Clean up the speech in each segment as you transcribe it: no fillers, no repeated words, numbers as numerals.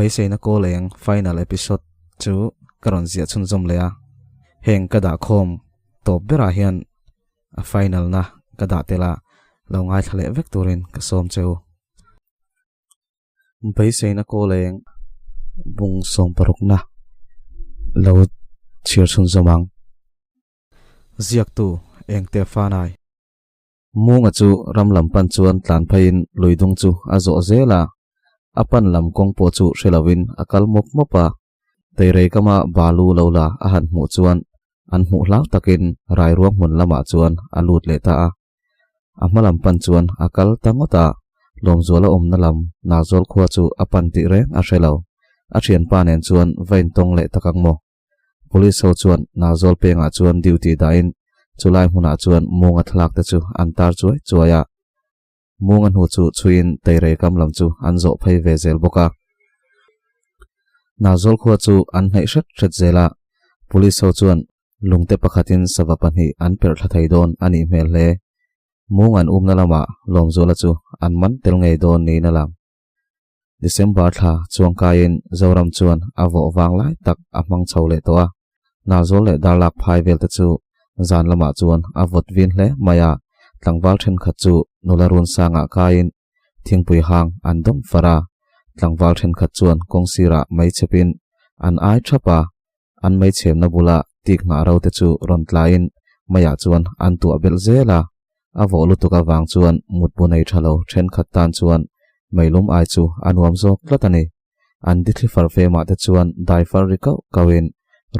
Beiseina kawl eng final episode chu ka rawn ziah chhunzawm leh a, heng ka dah khawm tawp berah hian a final na ka dah tel a, lo ngaithla leh vek turin ka sawm che u. Beiseina kawl eng bung sawmparukna lo chhiar chhunzawm ang. Ziaktu Engte Fanai. Munga chu ram lam pan chuan tlan pheiin lui dung chu a zawh zel a, a pan lam kawng pawh chu hre lovin a kal mawp mawp a. Teirei kama balu lo la a han hmuh chuan an hmuh hlau takin rairuang hmun lamah chuan a lut leh ta a. A hma lam pan chuan a kal ta ngawt a, Lawmzuala awmna lam Nazawl khua chu a pan tih reng a hre lo. A thianpa nen chuan va intawng leh tak ang maw? Police ho chuan Nazawl pengah chuan duty dahin chulai hmunah chuan Munga thlalak te chu an tar chuai chuai a. Munga hnu chu chhuiin Teirei kam lam chu an zawh phei ve zel bawk a. Nazawl khua chu an hnaih hret hret zel a, Police ho chuan lungte pakhatin sava pahnih an perh thla thei dawn a nih hmel hle. Mung an umna lamah Lawmzuala chu an man tel ngei dawn niin a lang. December thla chuangkaiin Zoram chuan a vawh vang lai tak a hmang chho leh tawh a. Nazawl leh darlak phai vel te chu zan lamah chuan a vawt vin hle mai a, tlangval thenkhat chu nula run sangah kaiin thingpui hang an dawm far a, tlangval thenkhat chuan kawng sirah mei chhepin an ai thap a, an mei chhemna bula tik nghah ro te chu rawn tlaiin meiah chuan an tuah belh zel a, a vawh lutuk avang chuan mutbu nei tha lo thenkhat tan chuan meilum ai chu a nuam zawk tlat a ni. An dithli far femah te chuan dai far ri kauh kauhin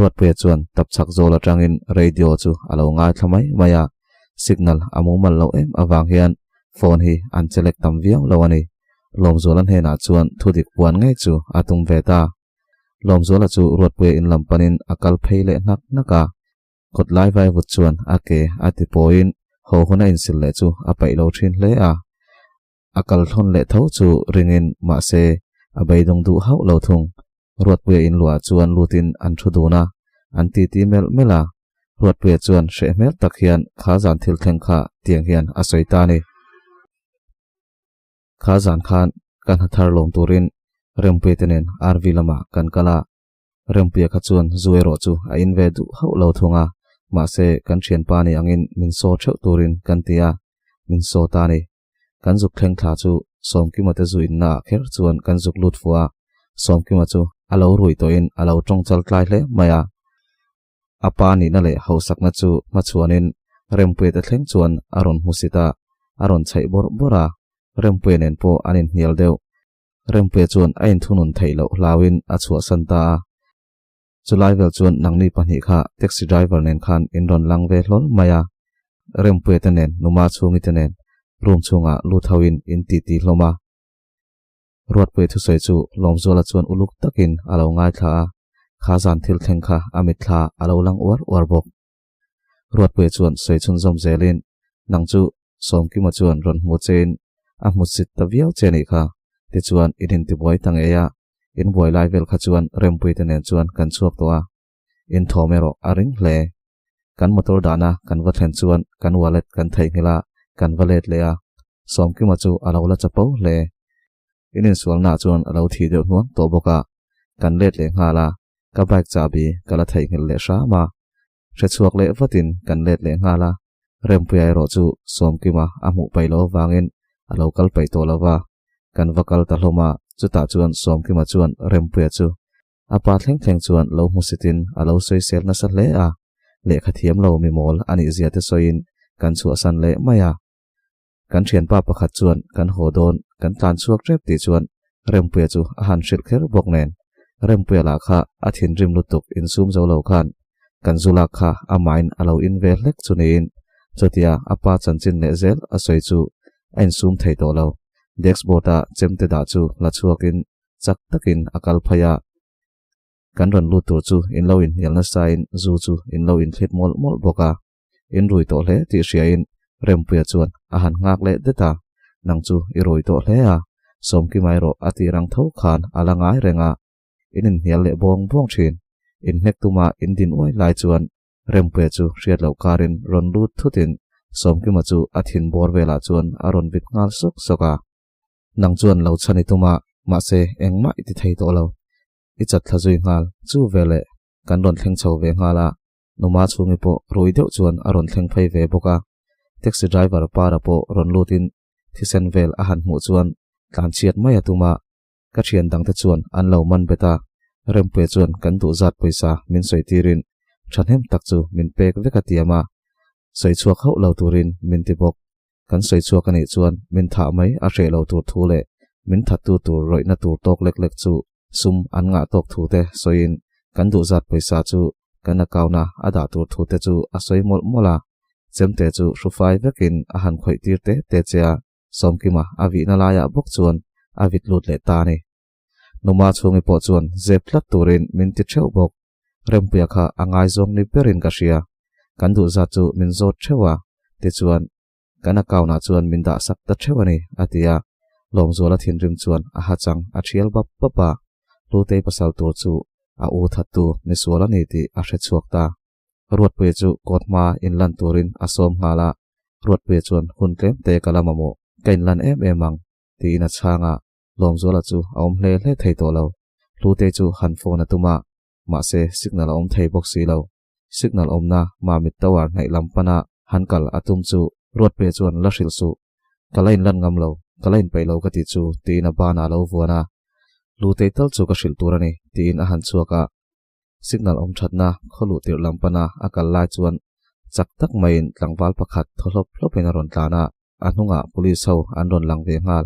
Ruatpuia chuan tapchhak zawl atangin radio chu a lo ngaithla mai mai a, signal a mumal loh em avang hian phone hi an chelek tam viau lo a ni. Lawmzuala hnenah chuan thudik puan ngei chu a tum ve ta. Lawmzuala chu Ruatpuia in lam panin a kal phei leh hnak hnak a, kawt lai vai vut chuan a ke a ti pawiin haw hun a insil leh chu a paih lo thin hle a. A kal thlawn leh tho chu ringin mahse a beidawng duh hauh lo thung. Ruatpuia in luah chuan lutin an thu dun a, an titi melh melh a. Ruatpuia chuan hreh hmel tak hian kha zan thil thleng kha tiang hian a sawi ta a ni. Kha zan khan ka hna thar lawm turin Rempuia te nen RV lamah kan kal a, Rempuia kha chuan zu erawh chu a in ve duh hauh lo thung a, mahse kan thianpa ni angin min saw theuh turin kan ti a, min saw ta a ni. Kan zuk thleng thla chu Sawmkima te zu inna ah kher chuan kan zuk lut fuh a, Sawmkima chu a lo rui tawhin a lo tawng chal tlai hle mai a. A pa nihna leh hausakna chu hmachhuanin Rempuia te thleng chuan a rawn hmusit a, a rawn chhaih bawrh bawrh a, Rempuia nen pawh an inhnial deuh. Rempuia chuan a inthunun theih loh hlauin a chhuahsan ta a. Chulai vel chuan nangni pahnih kha taxi driver nen khan in rawn lang ve hlawl mai a. Rempuia te nen, Numa chhungi te nen room chhungah lut hoin in titi hlawm a. Ruatpuia thusawi chu Lawmzuala chuan uluk takin a lo ngaithla a, kha zan thil thleng kha a mitthla a lo lang uar uar bawk. Ruatpuia chuan sawi chhunzawm zelin, Nang chu Sawmkima chuan rawn hmu chein a hmu sit ta viau che nih kha, tichuan in intibuai ta ngei a, in buai lai vel kha chuan Rempuite nen chuan kan chhuak tawh a, in thawm erawh a ring hle. Kan motor dahna kan va thlen chuan kan wallet kan theihnghilh a, kan va let leh a, Sawmkima chu a lo la chapo hle. In insualnaah chuan a lo thih deuh hnuang tawh bawk a, kan let leh nghal a, ka bike chahbi ka la theihnghilh leh hram a. Hre chhuak leh vatin kan let leh nghal a, Rempuia erawh chu Sawmkima a hmuh paih loh avangin a lo kal paih tawh lo va, kan va kal ta hlawm a, chutah chuan Sawmkima chuan Rempuia chu a pa thleng thleng chuan lo hmusitin a lo sawisel nasa hle a, lehkha thiam lo mi mawl a nih zia te sawiin kan chhuahsan leh mai a. Kan thianpa pakhat chuan kan haw dawn kan tlan chhuak tep tih chuan Rempuia chu a han hrilh kher bawk nen, Rempuia lah kha a thinrim lutuk insum zo lo khan kan zu lak kha a main a lo in ve hlek chu niin chutia a pa chanchin leh zel a sawi chu a insum thei tawh lo. Dashboard a chemte dah chu la chhuakin chak takin a kal phei a. Kan rawn lut tur chu in lo inhnial nasain zu chu in lo inthlit mawlh mawlh bawk a. In rui tawh hle tih hriain Rempuia chuan a han nghak leh det a, Nang chu i rui tawh hle a, Sawmkima erawh a tir ang tho khan a la ngai reng a, in inhnial leh bawng bawng thin. In hnek tuma in din uai lai chuan Rempuia chu hriat loh karin rawn lut thutin Sawmkima chu a thin bawr velah chuan a rawn vit nghal sawk sawk a. Nang chuan lo chhan i tum a, mahse engmah i ti thei tawh lo. I chat thla zui nghal. Chu veleh kan rawn thleng chho ve nghal a, Numa chhungi pawh rui deuh chuan a rawn thleng phei ve bawk a. Taxi driver para pawh rawn lutin thisen vel a han hmuh chuan tlan chhiat mai a tum a, ka thian dangte chuan an lo man bet a, Rempuia chuan kan duh zat pawisa min sawi tirin thahnem tak chu min pek vek a tiam a, sawi chhuak hauh lo turin min ti bawk. Kan sawi chhuak a nih chuan min thah mai a hreh lo tur thu leh min thattu tur rawihna tur tawk lek lek chu sum an ngah tawk thu te sawiin kan duh zat pawisa chu kan account a a dah tur thu te chu a sawi mawlh mawlh a, chemte chu hrufai vekin a han khawih tir te te che a. Sawmkima a vihna laiah bawk chuan a vit lut leh ta a ni. Numa chhungi pawh chuan zep tlat turin min ti theuh bawk. Rempuia kha a ngaizawng ni berin ka hria. Kan duh zat chu min zawt theuh a, tichuan kan account ah chuan min dah sak ta theuh a ni, a ti a. Lawmzuala thinrim chuan a hachang a thial bap bap a, Hlutei pasal tur chu a u thattu misual a ni tih a hre chhuak ta. Ruatpuia chu kawt hma inlan turin a sawm nghal a, Ruatpuia chuan hun tlem te ka la mamawh, ka inlan em em ang, tiin a chhang a, Lawmzuala chu a awm hle hle thei tawh lo. Hlutei chu han phone a tum a, mahse signal a awm thei bawk si lo. Signal awmna Mamit Tower hnaih lam pana han kal a tum chu Ruatpuia chuan la hrilh suh, ka la inlan ngam lo, ka la inpeih lo ka tih chu, tiin a banah a lo vuan a. Hlutei tal chu ka hrilh tur a ni, tiin a han chhuak a. Signal awm thatna khaw luh tirh lam pana a kal lai chuan chak tak maiin tlangval pakhat thaw hlawp hlawpin a rawn tlan a, a hnungah police ho an rawn lang ve nghal.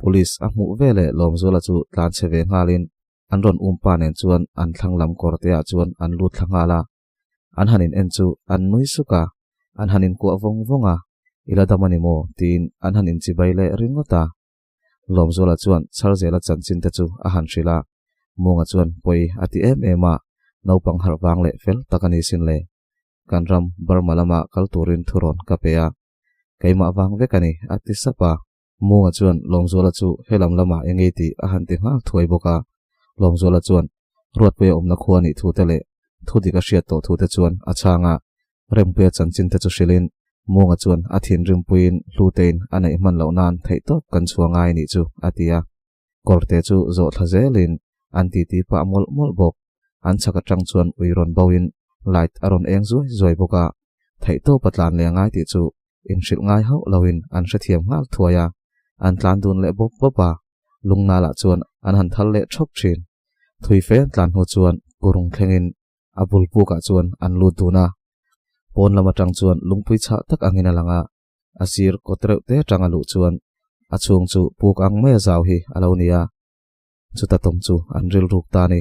Police a hmuh veleh Lawmzuala chu tlan chhe ve nghalin an rawn um pa nen chuan an thlang lam kawr te ah chuan an lut thla nghal a. An han in en chu an nui suk a, an han inkuah vawng vawng a, I la dam a ni maw? tiin an han inchibai leh ringawt a. Lawmzuala chuan Charzela chanchin te chu a han hrilh a, Munga chuan pawi a ti em em a, naupang harh vang leh fel tak a ni sin le. Kan ram Burma lama kal turin thurawn ka pe a, keimah vang vek a ni a ti sap a. Munga chuan Lawmzuala chu helam lamah eng ei tih a han ti nghal thuai bawk a, Lawmzuala chuan Ruatpuia awmna khua nih thu te leh thu dik a hriat tawh thu te chuan a chhang a, Rempuia chanchin te chu hrilhin Munga chuan a thinrimpuiin Hlutein a neih hman loh nan theihtawp kan chhuah ngai nih chu a ti a. Kawrte chu zawh thla zelin an titi pah mawlh mawlh bawk. An chhak atang chuan ui rawn boin light a rawn eng zuai zuai bawk a, theihtawp a tlan leh ngai tih chu inhrilh ngai hauh loin an hrethiam nghal thuai a, an tlan dun leh bawp bawp a, lungnalah chuan an han thal leh thawk thin. Thui fe an tlan hnu chuan kurung thlengin a bul pukah chuan an lut dun a, pawn lam atang chuan lungpui chhah tak angin a lang a, a sir kawt reuh te atang a luh chuan a chhung chu puk ang mai a zau hi a lo ni a, chuta tawm chu an rilruk ta a ni.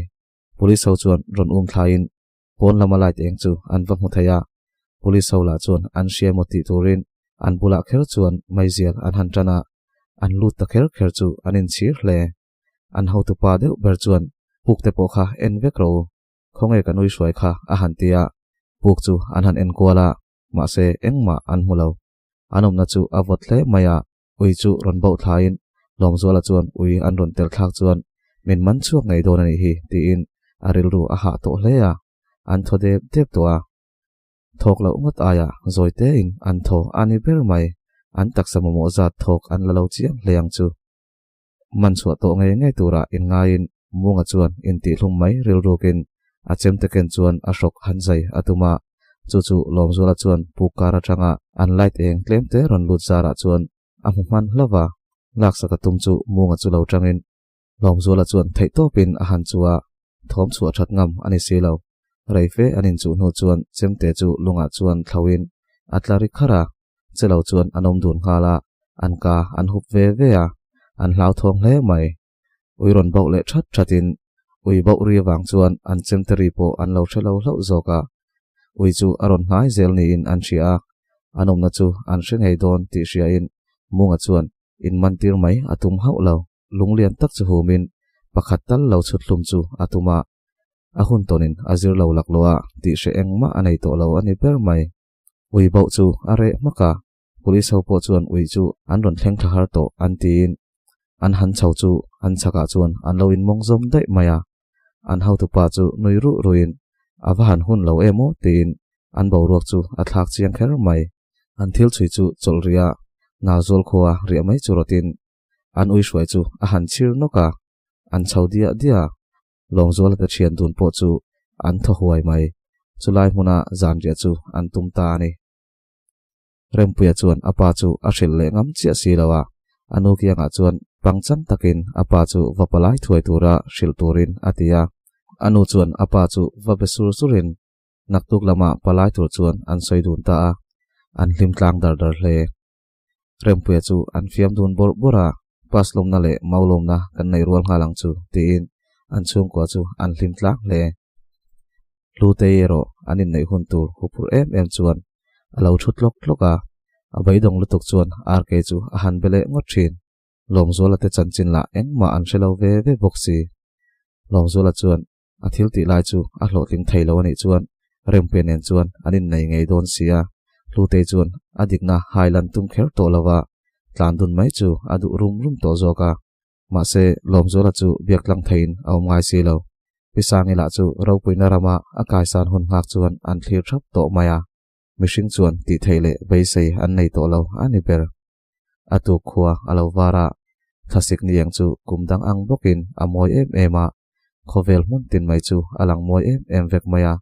Police ho chuan rawn um thlaiin pawn lama light eng chu an va hmu thei a, police ho lah chuan an hria emaw tih turin an bulah kher chuan meizial an han tan a, an lut ta kher kher chu an inchhir hle. An hotupa deuh ber chuan puk te pawh kha en vek rawh u, khawnge kan ui hruai kha a han ti a, puk chu an han en kual a, mahse engmah an hmu lo. An awmna chu a vawt hle mai a, ui chu rawn bauh thlaiin Lawmzuala chuan ui an rawn tel thlak chuan min man chhuak ngei dawn a nih hi tiin a rilru a hah tawh hle a, an thaw dep dep tawh a. Thawk loh ngawt aia zawi tein an thaw a ni ber mai, an taksa mamawh zat thawk an la lo chiang hle ang chu. Man chhuah tawh ngei ngei tura inngaiin Munga chuan intihhlum mai rilrukin a chemte ken chuan a hrawk han zai a tum a, chu chu Lawmzuala chuan puk kar atanga an light eng tlemte rawn lut zarah chuan a hmu hman hlauh a, laksak a tum chu Munga chu lo tangin Lawmzuala chuan theihtawpin a han chu a, thawm chhuah that ngam a ni si lo. Reife an inchuh hnu chuan chemte chu lungah chuan thlauhin a tla ri kharh a, che lo chuan an awm dun nghal a, an ka an hup ve ve a, an hlauthawng hle mai. Ui rawn bauh leh that thatin ui bauh ri avang chuan an chemte ri pawh an lo hre lo hlauh zawk a, ui chu a rawn hnai zel niin an hria a, an awmna chu an hre ngei dawn tih hriain Munga chuan inmantir mai a tum hauh lo. Lunglian tak chu humin pakhat tal lo chhut hlum chu a tum a, a hun tawnin a zir lo laklawh a tih hre engmah a nei tawh lo a ni ber mai. Ui bauh chu a reh hmak a, police ho pawh chuan ui chu an rawn thleng thla har tawh an tiin an han chho chu an chhakah chuan an lo inmawng zawm daih mai a, an hotupa chu nui ruh ruhin a va han hun lo em aw tiin an boruak chu a thlak chiang kher mai. An thil chhui chu chawlh riah a, Nalzawl khua riah mai chu rawtin an ui hruai chu a han chhir nawk a, an chho diah diah a. Lawmzuala te thian dun pawh chu an thaw huai mai. Chulai hmuna zanriah chu an tum ta a ni. Rempuia chuan a pa chu a hrilh leh ngam chiah si lo a, a nu kiangah chuan pangchang takin a pa chu va palai thuai tura hrilh turin a ti a. A nu chuan a pa chu va be sur surin naktuk lama palai tur chuan an sawi dun ta a, an hlim tlang dar dar hle. Rempuia chu an fiam dun bawrh bawrh a, pass lawmna leh mau lawmna kan nei rual nghal ang chu tiin an chhungkua chu an hlim tlang hle. Hlutei erawh an inneih hun tur huphurh em em chuan a lo thu tlawk tlawk a, a beidawng lutuk chuan RK chu a han be leh ngawt thin. Lawmzuala te chanchin lah engmah an hre lo ve ve bawk si. Lawmzuala chuan a thil tih lai chu a hlawhtling thei lo a nih chuan Rempuia nen chuan an innei ngei dawn si a, Hlutei chuan a dikna hailan tum kher tawh lova tlan dun mai chu a duh rum rum tawh zawk a. Mahse, Lawmzuala chu biak tlang theiin a awm ngai si lo. Pi Sangi lah chu ropuina rama a kaisan hun nghak chuan an thlir thap tawh mai a. Mihring chuan tih theih leh beisei an nei tawh lo a ni ber. A tuk khua a lo var a, thlasik ni ang chu kum dang ang bawkin a mawi em em a, khawvel hmun tin mai chu a lang mawi em em vek mai a.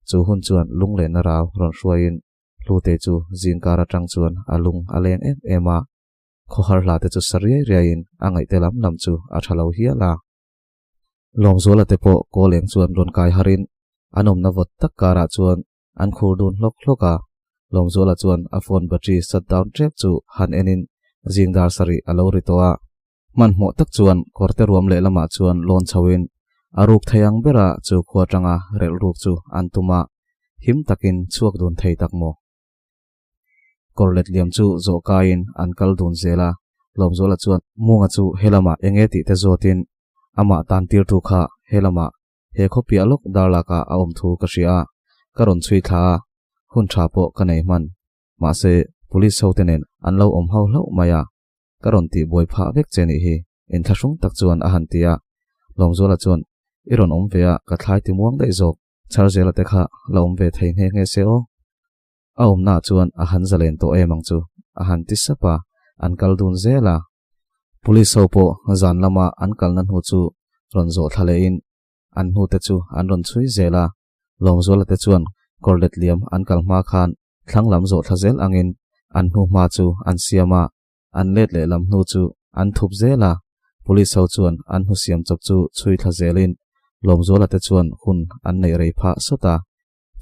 Chu hun chuan lunglehna rau rawn hruaiin Hlute chu zingkar atang chuan a lung a leng em em a. Khawhar hla te chu sa riai riaiin a ngaihte lam lam chu a tha lo hial a. Lawmzuala te pawh kawl eng chuan rawn kai harin an awmna vawt tak karah chuan an khur dun hlawk hlawk a. Lawmzuala chuan a phone battery shut down tep chu han enin zing dar sarih a lo ri tawh a. Hmanhmawh tak chuan kawrte ruam lehlamah chuan lawn chhoin a ruk thei ang bera chu khua tanga relh ruk chu an tum a, him takin chhuak dun thei tak maw? Kawr let liam chu zawh kaiin an kal dun zel a, Lawmzuala chuan Munga chu helamah eng nge tih te zawtin amah tan tirtu kha helamah he khawpiah lawk darlakah a awm thu ka hria a, ka rawn chhui thla a, hun tha pawh ka nei hman. Mahse, police hote nen an lo awm ho hlauh mai a, ka rawn tih buai phah vek che nih hi, inthlahrung tak chuan a han ti a. Lawmzuala chuan, I rawn awm ve a, ka thlai ti muang daih zawk, Chharzela te kha la awm ve thei nghe nghe se aw. A awmnaah chuan a han zalen tawh em ang chu, a han ti sap a, an kal dun zel a. Police ho pawh zan lama an kalna hnu chu rawn zawh thla lehin an hnute chu an rawn chhui zel a. Lawmzuala te chuan kawr let liam an kal hma khan thlang lam zawh thla zel angin an hnu hma chu an siam a, an let leh lam hnu chu an thup zel a. Police ho chuan an hnu siam chawp chu chhui thla zelin Lawmzuala te chuan hun an neih rei phah sawt a.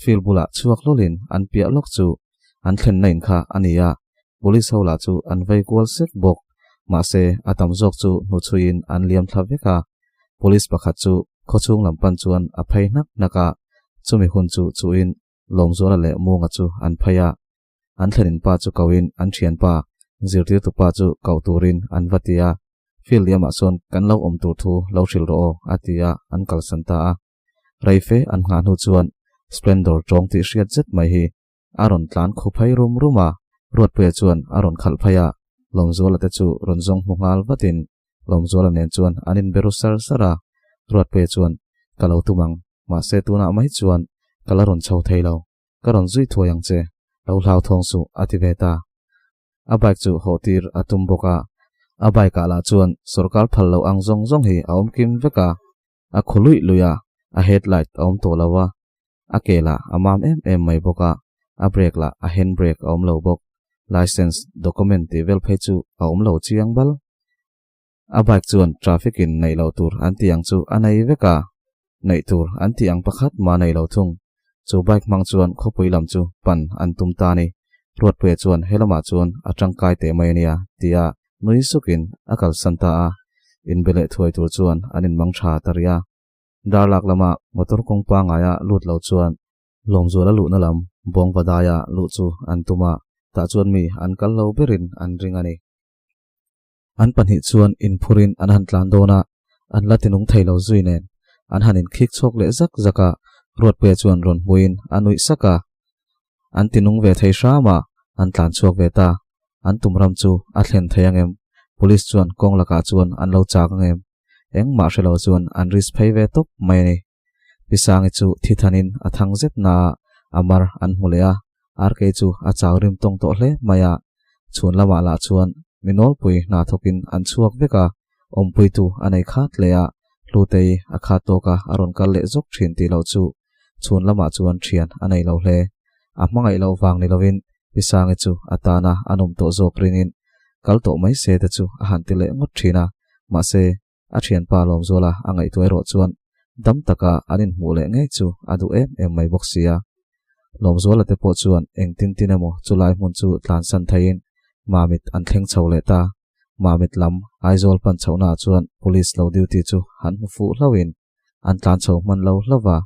Field bulah chhuak hlawlin an piah lawk chu an thlenna in kha a ni a, police ho lah chu an vei kual sek bawk. Mahse, a tam zawk chu hnuchhuiin an liam thla vek a. Police pakhat chu khawchhung lam pan chuan a phei hnak hnak a, chumi hun chu chuhin Lawmzuala leh Munga chu an phei a. An thlenin pa chu koin an thianpa zirtirtu pa chu koh turin an va ti a, field liamah chuan kan lo awm tur thu lo hrilh rawh aw a ti a, an kalsan ta a. Reife an nghah hnu chuan Splendor tawng tih hriat zet mai hi a rawn tlan khu phei rum rum a, Ruatpuia chuan a rawn khalh phei a, Lawmzuala te chu rawn zawng hmu nghal vatin Lawmzuala nen chuan an inbe ru sar sar a, Ruatpuia chuan Ka lo tum ang, mahse tunah mai chuan ka la rawn chho thei lo, ka rawn zui thuai ang che, lo hlauthawng suh a ti ve ta. A bike chu hawh tir a tum bawk a, a bike ah lah chuan sawrkar phal loh ang zawng zawng hi a awm kim vek a, A khaw luih luih a, a headlight a awm tawh lo a, a ke lah a mam em em mai bawk a, a brake lah a hand brake a awm lo bawk, licence, document tih vel phei chu a awm lo chiang bal. A bike chuan traffic in neih loh tur an tih ang chu a nei vek a, neih tur an tih ang pakhat mah nei lo thung. Chu bike hmang chuan khawpui lam chu pan an tum ta a ni. Ruatpuia chuan he lamah chuan a tangkai teh mai a nia tia Nui sukin a kalsan ta a, inbe leh thuai tur chuan an inmang tha ta rih a. Darlak lama motor kawng pangaia lut lo chuan Lawmzuala luhna lam Bawngvadaia luh chu an tum a, tah chuan mi an kal lo berin an ring a ni. An pahnih chuan inphurin an han tlan dawn a, an la tinung thei lo zui nen an han inkhik chhuak leh zak zak a, Ruatpuia chuan rawn hmuin a nuih sak a. An tinung ve thei hram a, an tlan chhuak ve ta. An tum ram chu a thlen thei ang em? Police chuan kawng lakah chuan an lo chak ang em? Engmah hre lo chuan an risk phei ve tawp mai a ni. Pi Sangi chu thi thanin a thang zet naah a mar an hmu leh a, RK chu a chau rim tawng tawh hle mai a. Chhun lamah lah chuan mi nawlpui hna thawkin an chhuak vek a, awmpuitu a nei khat leh a. Hlutei a khat tawk a, a rawn kal leh zawk thin tih loh chu chhun lamah chuan thian a nei lo hle. A hmangaih loh vang ni lovin Pi Sangi chu a tana a nawm tawh zawk ringin kal tawh mai se te chu a han ti leh ngawt thin a, mahse a thianpa Lawmzuala a ngaihtuah erawh chuan dam taka an inhmuh leh ngei chu a duh em em mai bawk sia. Lawmzuala te pawh chuan engtin tin emaw chulai hmun chu tlansan theiin Mamit an thleng chho leh ta. Mamit lam Aizawl pan chhohnaah chuan Police lo duty chu han hmu fuh hlauhin an tlan chho hman lo hlauh va.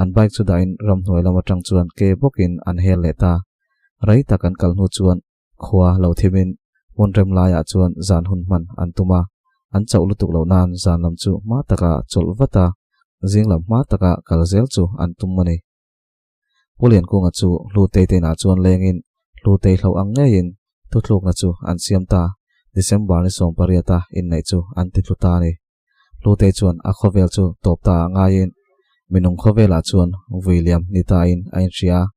An bike chu dahin ramhnuai lam atang chuan ke bawkin an hel leh ta. Rei tak an kal hnu chuan khua lo thimin hmun rem laiah chuan zan hun hman an tum a, an chauh lutuk loh nan zan lam chu hma taka chawlh vat a, zing lam hma taka kal zel chu an tum a ni. Pu Liankunga chu Hlutei te inah chuan lengin Hlutei hloh ang ngeiin thuthlukna chu an siam ta, December ni 18 a inneih chu an ti tlu ta a ni. Hlutei chuan a khawvel chu tawp ta ah ngaiin minung khawvelah chuan vui liam ni tain a inhria a,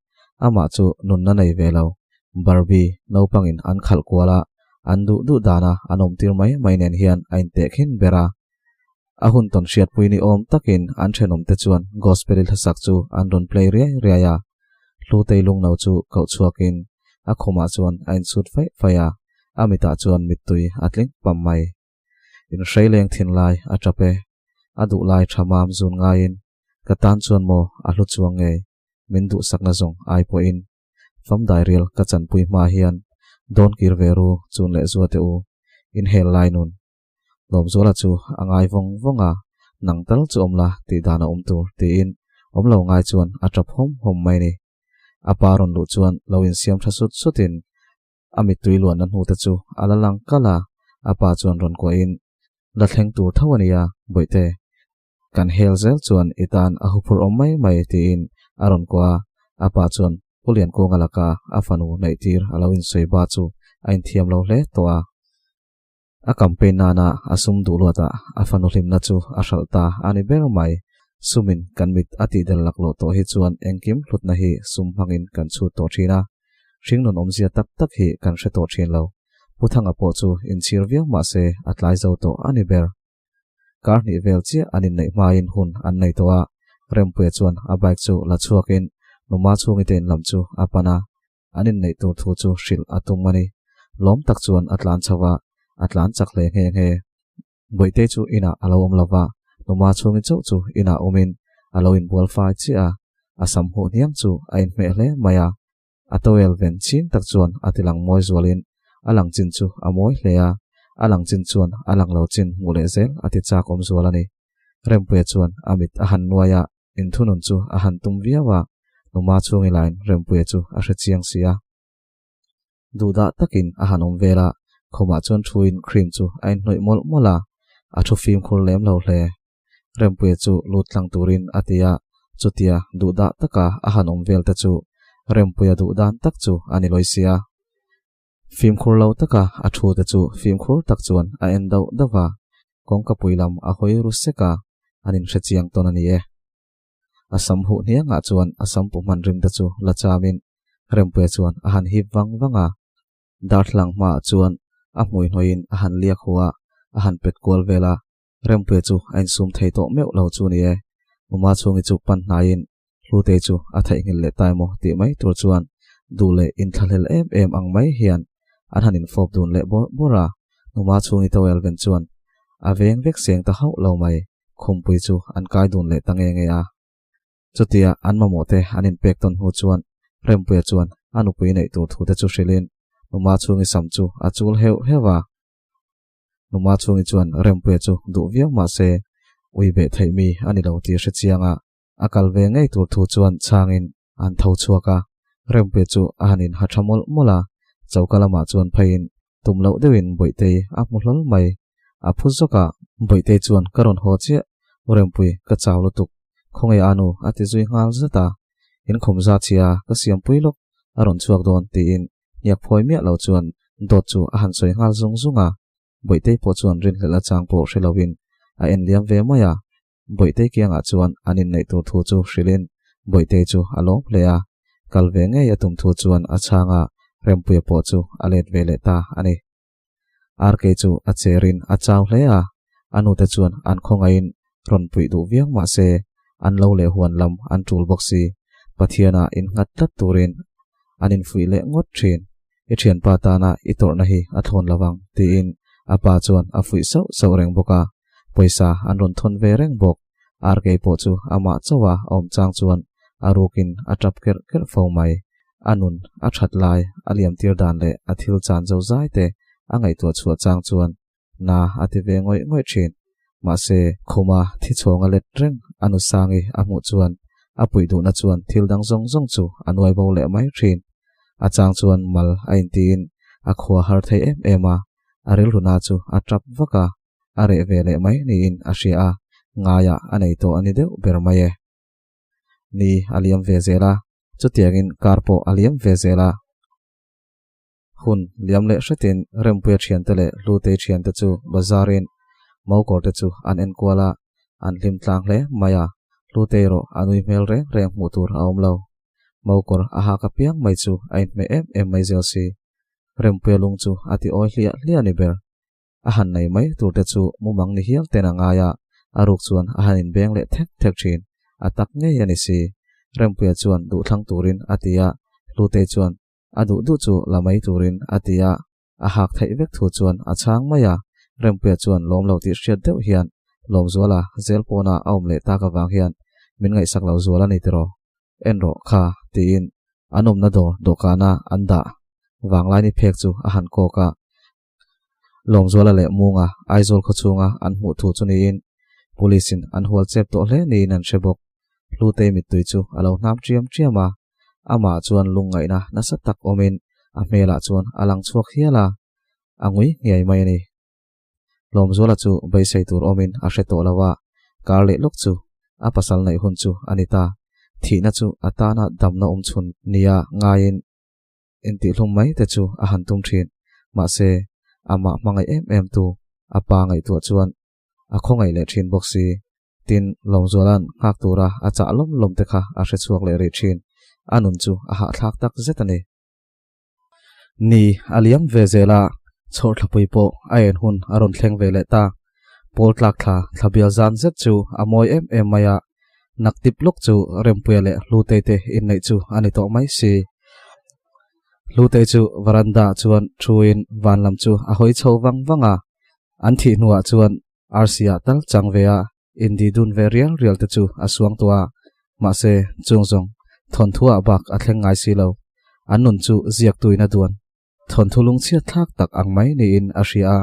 amah chu nunna nei ve lo. Barbie naupangin an khalh kual a, an duh duh dana an awmtir mai mai nen hian a intehkhin ber a. A hun tawn hriatpui ni awm takin an thenawmte chuan gospel-i hlasak chu an rawn play riai riai a. Hlutei lungno chu koh chhuakin a khumah chuan a insut faih faih a, a mitah chuan mittui a tling pam mai. Inhrei leng thin lai a tap e. A duh lai tha mam zun ngaiin ka tan chuan maw a hlu chuang ngei min duhsakna zawng ai pawhin fam dairial ka chanpui hma hian dawn kir ve ru chun leh zua teh u inhel lai nun Lawmzuala chu a ngai vawng vawng a, nang tal chu awm la tih dan a awm tur tiin awm lo ngai chuan a tap hawm hawm mai ni. A pa rawn luh chuan lo insiam tha sut sutin A mittui luanna hnute chu a la lang kalh a, a pa chuan rawn kuahin, La thleng tur tho a nia, Bawihte. Kan hel zel chuan i tan a huphurh awm mai mai, tiin a rawn kuah a. A pa chuan Pu Liankunga laka a fanu neihtir a lo insawi ba chu a inthiam lo hle tawh a. A campaign nana a sum duh luatah a fanu hlimna chu a hralh ta a ni ber mai. Sumin kan mit a tihdel laklawh tawh hi chuan engkim hlutna hi sum hmangin kan chhut tawh thin a. Hringnun awmzia tak tak hi kan hre tawh thin lo. Pu Thanga pawh chu inchhir viau mah se a tlai zo tawh a ni ber. Kar hnih vel chiah an inneih hmain hun an nei tawh a, Rempuia chuan a bike chu la chhuakin Numa chhungite in lam chu a pan a. An inneih tur thu chu hrilh a tum a ni. Lawm tak chuan a tlan chho a, a tlan chak hle nghe nghe. Bawihtei chu inah a lo awm lo va, Numa chhungin chauh chu inah awmin a lo inbual fai chiah a, a sam huh hniang chu a inhmeh hle mai a. A towel ven ching tak chuan a ti lang mawi zualin a lang chin chu a mawi hle a, a lang chin chuan a lang lo chin hmuh leh zel a ti chak awm zual a ni. Rempuia chuan a mit a han nuai a, inthunun chu a han tum viau a, Numa chhungi lain Rempuia chu a hre chiang si a. Duhdah takin a han awm vel a, khumah chuan thuin cream chu a inhnawih mawlh mawlh a, a thu fimkhur lem lo hle. Rempuia chu lut tlang turin a ti a, chutia duhdah taka a han awm vel te chu Rempuia duh dan tak chu a ni lawi sia. Fimkhur lo taka a thu te chu fimkhur tak chuan a en dauh dauh va, kawngka pui lam a hawi ru sek a, an inhre chiang tawn a ni e. A sam huh hniangah chuan a sam pu hman rim te chu la chamin Rempuia chuan a han hip vang vang a, darthlalang hmaah chuan a hmui hnawiin a han liak hu a, a han pet kual vel a, Rempuia chu a insum thei tawh meuh lo chu ni e. Uma chhungi chu pan hnaiin Hlutei chu a theihnghilh leh ta emaw tih mai tur chuan duh leh inthlahlel em em ang mai hian an han infawp dun leh bawrh bawrh a. Numa chhungi towel ven chuan a veng vek seng ta hauh lo mai. Khumpui chu an kai dun leh ta nge nge a. Chutia an mamawh te an inpek tawn hnu chuan Rempuia chuan a nupui neih tur thu te chu hrilhin Numa chhungi sam chu a chul heuh heuh a. Numa chhungi chuan Rempuia chu duh viau mah se ui beh theih mi a ni lo tih hre chiang a, a kal ve ngei tur thu chuan chhangin an tho chhuak a. Rempuia chu a han inha tha mawlh mawlh a, choka lamah chuan pheiin tum loh deuhin Bawihtei a hmu hlawl mai. A phu zawk a, Bawihtei chuan ka rawn haw chiah, U Rempui ka chau lutuk, khawnge a nu a ti zui nghal zat a, in khum za chhia ka siampui lawk a rawn chhuak dawn tiin Hniak phawi miah lo chuan dawt chu a han sawi nghal zung zung a, Bawihtei pawh chuan rinhlelh a chang pawh hre loin a en liam ve mai a. Bawihtei kiangah chuan an inneih tur thu chu hrilhin Bawihtei chu a lawm hle a, kal ve ngei a tum thu chuan a chhang a, Rempuia pawh chu a let ve leh ta a ni. RK chu a cherin a chau hle a, a nute chuan an khawngaihin. rawn puih duh viau mah se an lo leh huan lam an tul bawk si. Pathianah innghat tlat turin an infuih leh ngawt thin. I thianpa tana i tawrhna hi a thlawn lo vang, tiin a pa chuan a fuih sauh sauh reng bawk a. Pawisa an rawn thawn ve reng bawk. Arkei pawh chu amah chauha a awm chang chuan a rukin a tap kerh kerh fo mai. A nun a that lai a liamtir dan leh a thil chan zo zai te a ngaihtuah chhuah chang chuan na a ti ve ngawih ngawih thin. Mahse, khuma thi chhawng a let reng a nu Sangi a hmuh chuan a puih duhna chuan thil dang zawng zawng chu a nuai bo leh mai thin. A chang chuan mal a intiin a khua har thei em em a, a rilruna chu a tap vak a, a reh ve leh mai niin a hria a, ngaiah a nei tawh a ni deuh ber mai e. Ni a liam ve zel a, chutiangin kar pawh a liam ve zel a. Hun liam leh hretin Rempuia thiante leh Hlutei thiante chu bazarin Mokawr te chu an enkual a, an hlim tlang hle mai a, Hlutei erawh a nui hmel reng reng hmuh tur a awm lo. Mokawr a hak apiang mai chu a inhmeh em em mai zel si. Rempuia lung chu a ti awi hliah hliah a ni ber. A han nei mai tur te chu mumang ni hial ten a ngai a, a ruk chuan a han inbeng leh thek thek thin. A tak ngei a ni si. Rempuia chuan duhthlang turin a ti a, Hlutei chuan a duh duh chu la mai turin a ti a, a hak theih vek thu chuan a chhang mai a. Rempuia chuan lawm lo tih hriat deuh hian Lawmzuala zel pawna a awm leh tak avang hian min ngaihsak lo zual a ni tiraw? En rawh kha tiin an awmna dawr dawhkana an dah vanglaini phek chu a han kawk a. Lawmzuala leh Munga Aizawl khawchhunga an hmuh thu chu niin Police in an hual chep tawh hle niin an hre bawk. Hlutei mittui chu a lo hnam ṭiam ṭiam a, amah chuan lungngaihna nasa tak awmin a hmelah chuan a lang chhuak hial a, a ngui nghiai mai a ni. Lawmzuala chu beisei tur awmin a hre tawh lo a, kar leh lawk chu a pasal neih hun chu a ni ta. Thihna chu a tana damna awm chhun nia ngaiin Intihhlum mai te chu a han tum thin. Mahse, amah hmangaih em em tu a pa ngaihtuah chuan a khawngaih leh thin bawk si. Tin, Lawmzuala'n nghak tura a chah lawm lawm te kha a hre chhuak leh rih thin. A nun chu a hahthlak tak zet a ni. Ni a liam ve zel a, chhawrthlapui pawh a en hun a rawn thleng ve leh ta. Pawl tlak thla thla bial zan zet chu a mawi em em mai a, nak tip lawk chu Rempuia leh Hlutei te inneih chu a ni tawh mai si. Hlutei chu veranda ah chuan thuin van lam chu a hawi chho vang vang a, an thih hnuah chuan arsi ah tal chang ve a indi dun ve rial rial te chu a suang tawh a, mahse chung zawng thawnthuah bak a thleng ngai si lo. An nun chu ziaktuin a duan. Thawnthu lungchhiat thlak tak ang mai niin a hria a,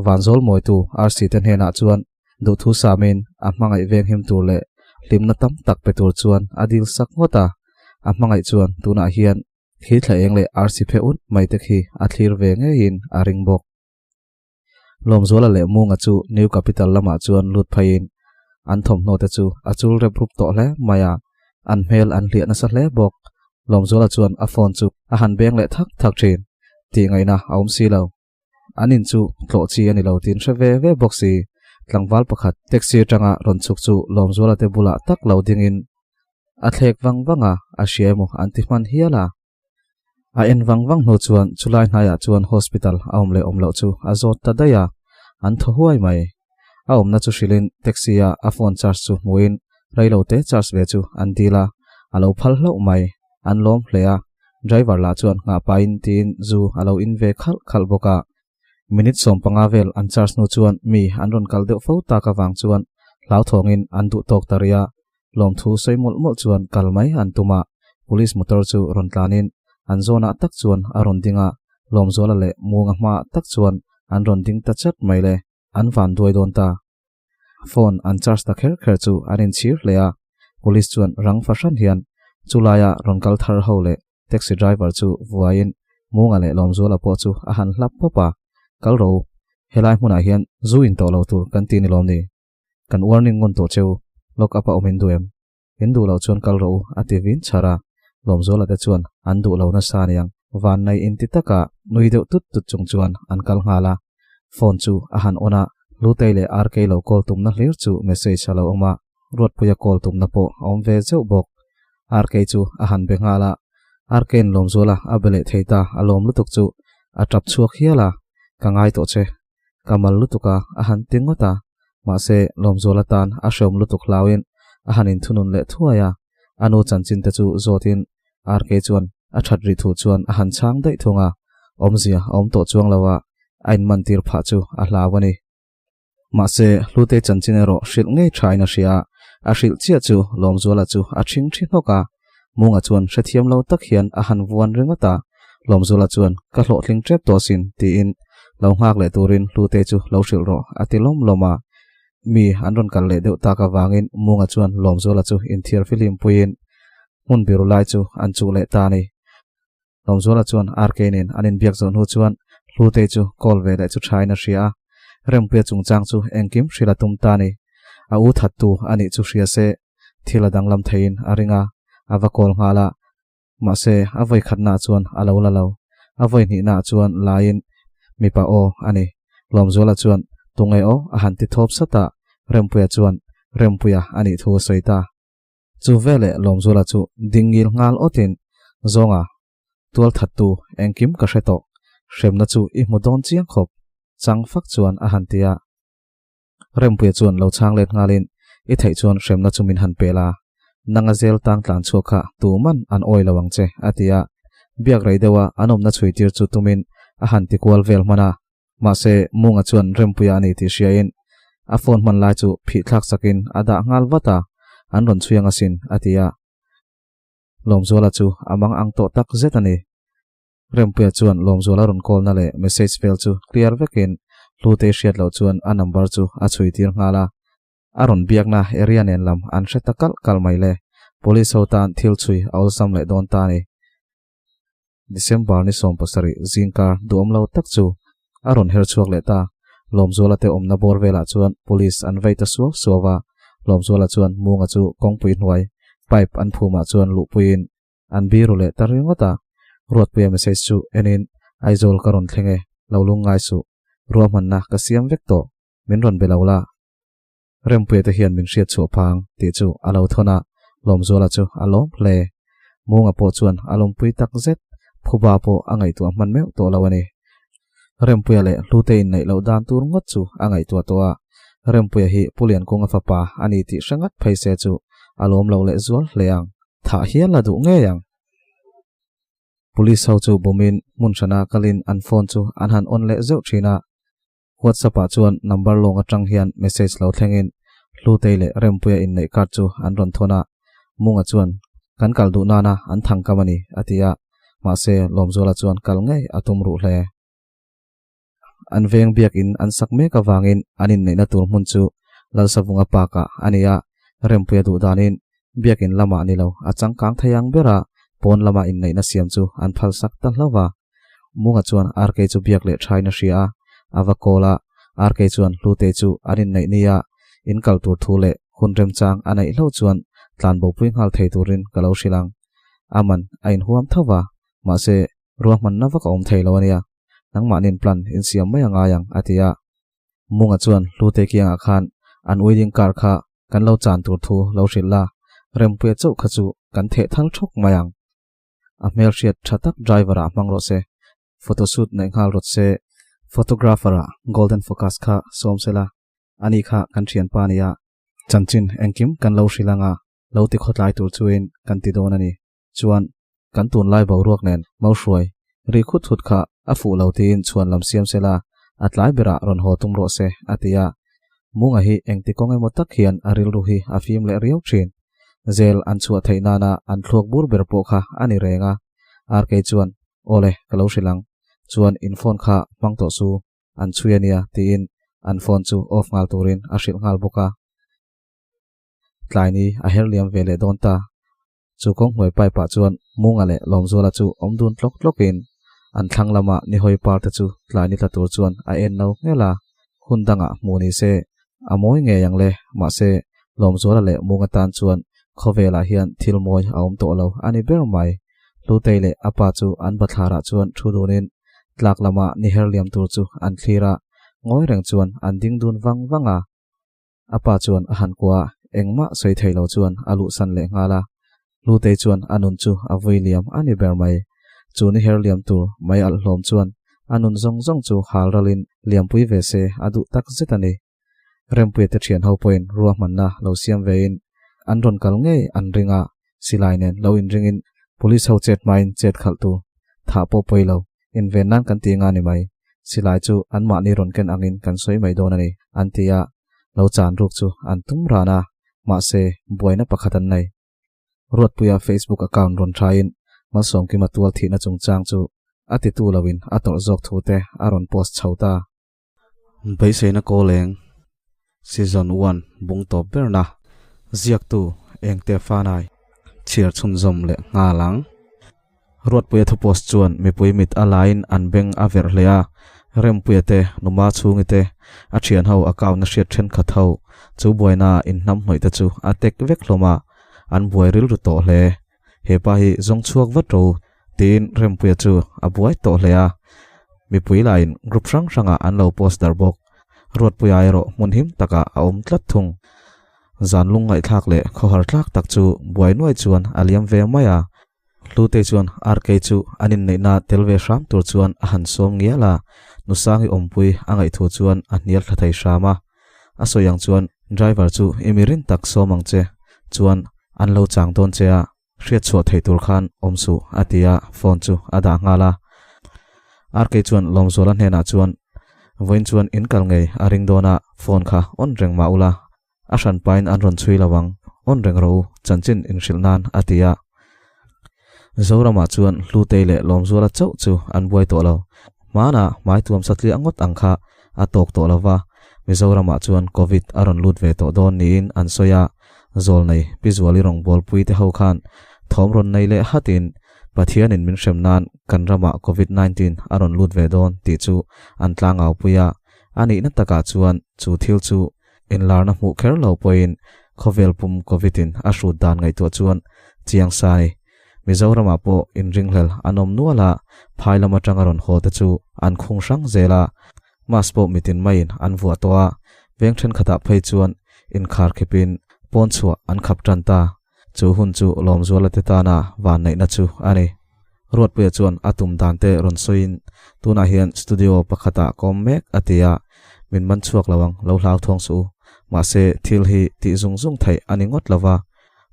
Vanzawl mawitu RC te hnenah chuan duhthu samin a hmangaih venghim tur leh hlimna tam tak pe tur chuan a dil sak ngawt a. A hmangaih chuan tunah hian khi thla eng leh RC phe ut mai te khi a thlir ve ngeiin a ring bawk. Lawmzuala leh Munga chu New Capital lamah chuan lut pheiin an thawmhnaw te chu a chul rep rup tawh hle mai a, an hmel an hliah nasa hle bawk. Lawmzuala chuan a phone chu a han beng leh thak thak thin. Tih ngaihna a awm si lo. An in chu tlawh chi a ni lo tiin hre ve ve bawk si. Tlangval pakhat taxi atanga rawn chhuk chu Lawmzuala te bulah tak lo dingin a thlek vang vang a, a hria emaw an ti hman hial a. A en vang vang hnu chuan chulai hnaiah chuan hospital a awm leh awm loh chu a zawt ta daih a, an thaw huai mai. A awmna chu hrilhin taxi a a phone charge chu hmuhin reilo te charge ve chu an dil a, a lo phal hlauh mai. An lawm hle a, driver lah chuan nghah pahin tiin zu a lo in ve khalh khalh bawk a. Minute 15 vel an charge hnu chuan mi an rawn kal deuh fo tak avang chuan hlauthawngin an duh tawk ta rih a, Lawmthu sawi mawlh mawlh chuan kal mai an tum a, police motor chu rawn tlanin an zawnah tak chuan a rawn ding a, Lawmzuala leh Muanga hmaah tak chuan an rawn ding ta chat mai le, an van duai dawn ta. Phone an charge ta kher kher chu an inchhir hle a, police chuan rang fahran hian chulaia rawn kal thar ho leh taxi driver chu vuaiin Muanga leh Lawmzuala pawh chu a han hlap pawp a, Kal ro, helai hmunah hian zu in tawh lo tur kan ti ni lawm ni? Kan warning ngun tawh cheu, lock up a awm in duh em? In duh loh chuan kal rawh u, a ti vin chhar a. Lawmzuala te chuan an duh lo nasa aniang, vannei inti taka nui deuh tut tut chung chuan an kal nghal a. Phone chu a han on a, Hlutei leh RK lo call tumna hlir chu message a lo awm a, Ruatpuia call tumna pawh a awm ve zeuh bawk. RK chu a han be nghal a, RK-in Lawmzuala a be leh thei ta, a lawm lutuk chu a tap chhuak hial a, Ka ngai tawh che, Ka mal lutuk a, a han ti ngawt a. Mahse, Lawmzuala tan a hreawm lutuk hlauin a han inthunun leh thuai a, a nu chanchin te chu zawtin RK chuan a that rih thu chuan a han chhang daih thung a, awmzia a awm tawh chuang lo a, a inmantir phah chu a hlau a ni. Mahse, Hlute chanchin erawh hrilh ngei thain a hria a, a hrilh chiah chu Lawmzuala chu a ṭhing ṭhi hnawk a. Munga chuan hrethiam lo tak hian a han vuan ringawt a, Lawmzuala chuan, Ka hlawhtling ṭep tawh asin, tiin lo nghak leh turin Hlute chu lo hrilh rawh, a ti lawm lawm a. Mi an rawn kal leh deuh tak avangin Munga chuan Lawmzuala chu inthiar fihlim puiin hmun biru lai chu an chuh leh ta a ni. Lawmzuala chuan RK nen an inbiak zawh hnu chuan Hlutei chu call ve leh chu thain a hria a, Rempuia chungchang chu engkim hrilh a tum ta a ni. A u thattu a nih chu hria se thil a danglam theiin a ring a, a va call nghal a. Mahse, a vawi khatnaah chuan a lo la lo. A vawi hnihnaah chuan laiin mipa aw a ni. Lawmzuala chuan tunge aw a han ti thawp sat a, Rempuia chuan Rempuia a nih thu a sawi ta. Chu veleh Lawmzuala chu ding ngil nghal awtin, Zawnga, tual thattu engkim ka hre tawh, hremna chu i hmu dawn chiang khawp, chang fak chuan a han ti a. Rempuia chuan lo chhang let nghalin, I theih chuan hremna chu min han pe la, nanga zel tang tlan chhuak kha tuman an awi lo ang che, a ti a. Biak rei deuha an awmna chhui tir chu tumin a han ti kual vel hman a. Mahse, Munga chuan Rempuia a ni tih hriain a phone hman lai chu phih thlak sakin a dah nghal vat a, an rawn chhui ang asin, a ti a. Lawmzuala chu a mang ang tawh tak zet a ni. Rempuia chuan Lawmzuala rawn call na leh message vel chu clear vekin Hlutei hriat loh chuan a number chu a chhui tir nghal a. A rawn biakna area nen lam an hre ta kalh kalh mai le. Police ho tan thil chhui a awlsam leh dawn ta a ni. December ni 17 zingkar duhawm lo tak chu a rawn her chhuak leh ta. Lawmzuala te awmna bawr velah chuan police an vei ta suau suau a. Lawmzuala chuan Munga chu kawngpui hnuai pipe an phumah chuan luhpuiin an biru leh ta ringawt a. Ruatpuia message chu enin, Aizawl ka rawn thleng e, lo lung ngai suh. Ruahmanna ka siam vek tawh, min rawn be lo la. Rempuia te hian min hriat chhuah phang tih chu a lo thawn a, Lawmzuala chu a lawm hle. Munga pawh chuan a lawmpui tak zet, phuba pawh a ngaihtuah hman meuh tawh lo a ni. Rempuia leh Hlute inneih loh dan tur ngawt chu a ngaihtuah tawh a, Rempuia hi Pu Liankunga fapa a ni tih hre ngat phei se chu a lawm lo leh zual hle ang. Thah hial la duh ngei ang. Police ho chu bumin hmun hrana kalin an phone chu an han on leh zeuh thin a. WhatsApp ah chuan number lawng atang hian message lo thlengin Hlutei leh Rempuia inneih card chu an rawn thawn a, Munga chuan kan kal duh nana an thang kam a ni a ti a, mahse Lawmzuala chuan kal ngei a tum ruh hle. An veng biakin an sak mek avangin an inneihna tur hmun chu Lalsavunga Park ah a ni a, Rempuia duh danin biakin lamah ni lo a changkang thei ang bera pawn lama inneihna siam chu an phalsak ta hlauh va. Munga chuan RK chu biak leh thain a hria a, a va call a, RK chuan Hlutei chu an inneih nia in kal tur thu leh hun remchang a neih hlauh chuan tlan bopui nghal thei turin ka lo hrilh ang. A man a inhuam tho va, mahse ruahmanna vak a awm thei lo a nia, nangmahnin plan insiam mai a ngai ang a ti a. Munga chuan Hlutei kiangah khan an wedding car kha kan lo chan tur thu lo hrilh la, Rempuia chauh kha chu kan theh thal thawk mai ang. A hmelhriat tha tak driver ah hmang rawh se, photoshoot neih nghal rawt se, photographer ah golden focus kha sawm se la, ani kha kan thianpa a nia, chanchin engkim kan lo hrilh anga lo ti khawtlai tur chuin kan ti dawn a ni. Chuan kan tunlai boruak nen Mauhruai ri khut khut kha a fuh lo tiin chhuan lam siam se la, a tlai berah rawn haw tum rawh se a ti a. Munga hi engti kawng emaw tak hian a rilru hi a fim leh riau thin. Zel an chhuah theih nana an thluak bur ber pawh kha a ni reng a. RK chuan, Awle, ka lo hrilh ang. Chuan in phone kha hmang tawh su, an chhui a nia, tiin an phone chu off nghal turin a hrilh nghal bawk a. Tlai ni a her liam ve leh dawn ta. Chu kawng hnuai pipe ah chuan Munga leh Lawmzuala chu awm dun tlawk tlawkin an thlang lama nihawi par te chu tlai ni tla tur chuan a en no nghelh a. Hun dangah hmuh ni se a mawi ngei ang le, mahse Lawmzuala leh Munga tan chuan khawvelah hian thil mawi a awm tawh lo a ni ber mai. Hlutei leh a pa chu an bathlarah chuan thu dunin tlak lama ni her liam tur chu an thlir a, ngawi reng chuan an ding dun vang vang a. A pa chuan a han kua a, engmah sawi thei lo chuan a luhsan leh nghal a. Hlutei chuan a nun chu a vui liam a ni ber mai. Chu ni her liam tur mai alh hlawm chuan a nun zawng zawng chu hal ralin liampui ve se a duh tak zet a ni. Rempuia te thian ho pawhin ruahmanna lo siam vein an rawn kal ngei an ring a, silai nen lo inringin police ho chet hmain chet khalh tu thah pawh pawi lo, inven nan kan ti nga ni mai, silai chu anmahni rawn ken angin kan sawi mai dawn a ni, an ti a, lo chan ruk chu an tum ran a, mahse buaina pakhat an nei. Ruatpuia Facebook account rawn thain Malsawmkima tual thihna chungchang chu a titu loin a tawrh zawk thu te a rawn post chho ta. Beiseina Kawleng Season One bung tawp berna ziaktu Engte Fanai chhiar chhunzawm leh nghal ang. Ruatpuia thu post chuan mipui mit a laiin an beng a verh hle a, Rempuia te, Numa chhungi te, a thian ho account a hriat thenkhat ho chu buaina inhnam hnawih te chu a tek vek hlawm a, an buai rilru tawh hle. He pa hi zawng chhuak vat ro tiin Rempuia chu a buai tawh hle a, mipui laiin group hrang hrangah an lo post darh bawk. Ruatpuia erawh hmun him takah a awm tlat thung. Zan lung ngaihthlak leh khawhar tlak tak chu buai nuai chuan a liam ve mai a. Hlutei chuan RK chu an inneihna tel ve hram tur chuan a han sawm ngial a, Nusangi awmpui a ngaihthu chuan a hnial thla thei hram a. A sawi ang chuan driver chu i mi rin tak sawm ang che chuan an lo chang dawn che a, hriat chhuah theih tur khan awm suh a ti a, phone chu a dah nghal a. RK chuan Lawmzuala hnenah chuan vawiin chuan in kal ngei a ring dawn a, phone kha on reng mah ula, a hran pain an rawn chhui lo ang, on reng rawh u, chanchin inhrilh nan a ti a. Zoramah chuan Hlutei leh Lawmzuala chauh chu an buai tawh lo. Hmanah hmai tuam satliah ngawt ang kha a tawk tawh lo va, Mizoramah chuan Covid a rawn lut ve tawh dawn niin an sawi a, Zawlnei Pi Zuali rawngbawlpui te ho khan thawm rawn nei leh hatin Pathianin min hrem nan kan ramah Covid 19 a rawn lut ve dawn tih chu an tlangaupui a, a nihna takah chuan chu thil chu Inlarna hmuh kher lo pawhin khawvel pum Covid in a hrut dan ngaihtuah chuan chiang sa a ni. Mizoramah pawh inringhlel an awm nual a, phai lam atanga rawn haw te chu an khung hrang zel a, mask pawh mitin maiin an vuah tawh a, veng thenkhatah phei chuan inkhar khipin pawn chhuah an khap tan ta. Chu hun chu Lawmzuala te tana vanneihna chu a ni. Ruatpuia chuan a tum dan te rawn sawiin, Tunah hian studio pakhatah ka awm mek a ti a, min man chhuak lo ang, lo hlau thawng suh u. Mahse, thil hi tih zung zung theih a ni ngawt lo va,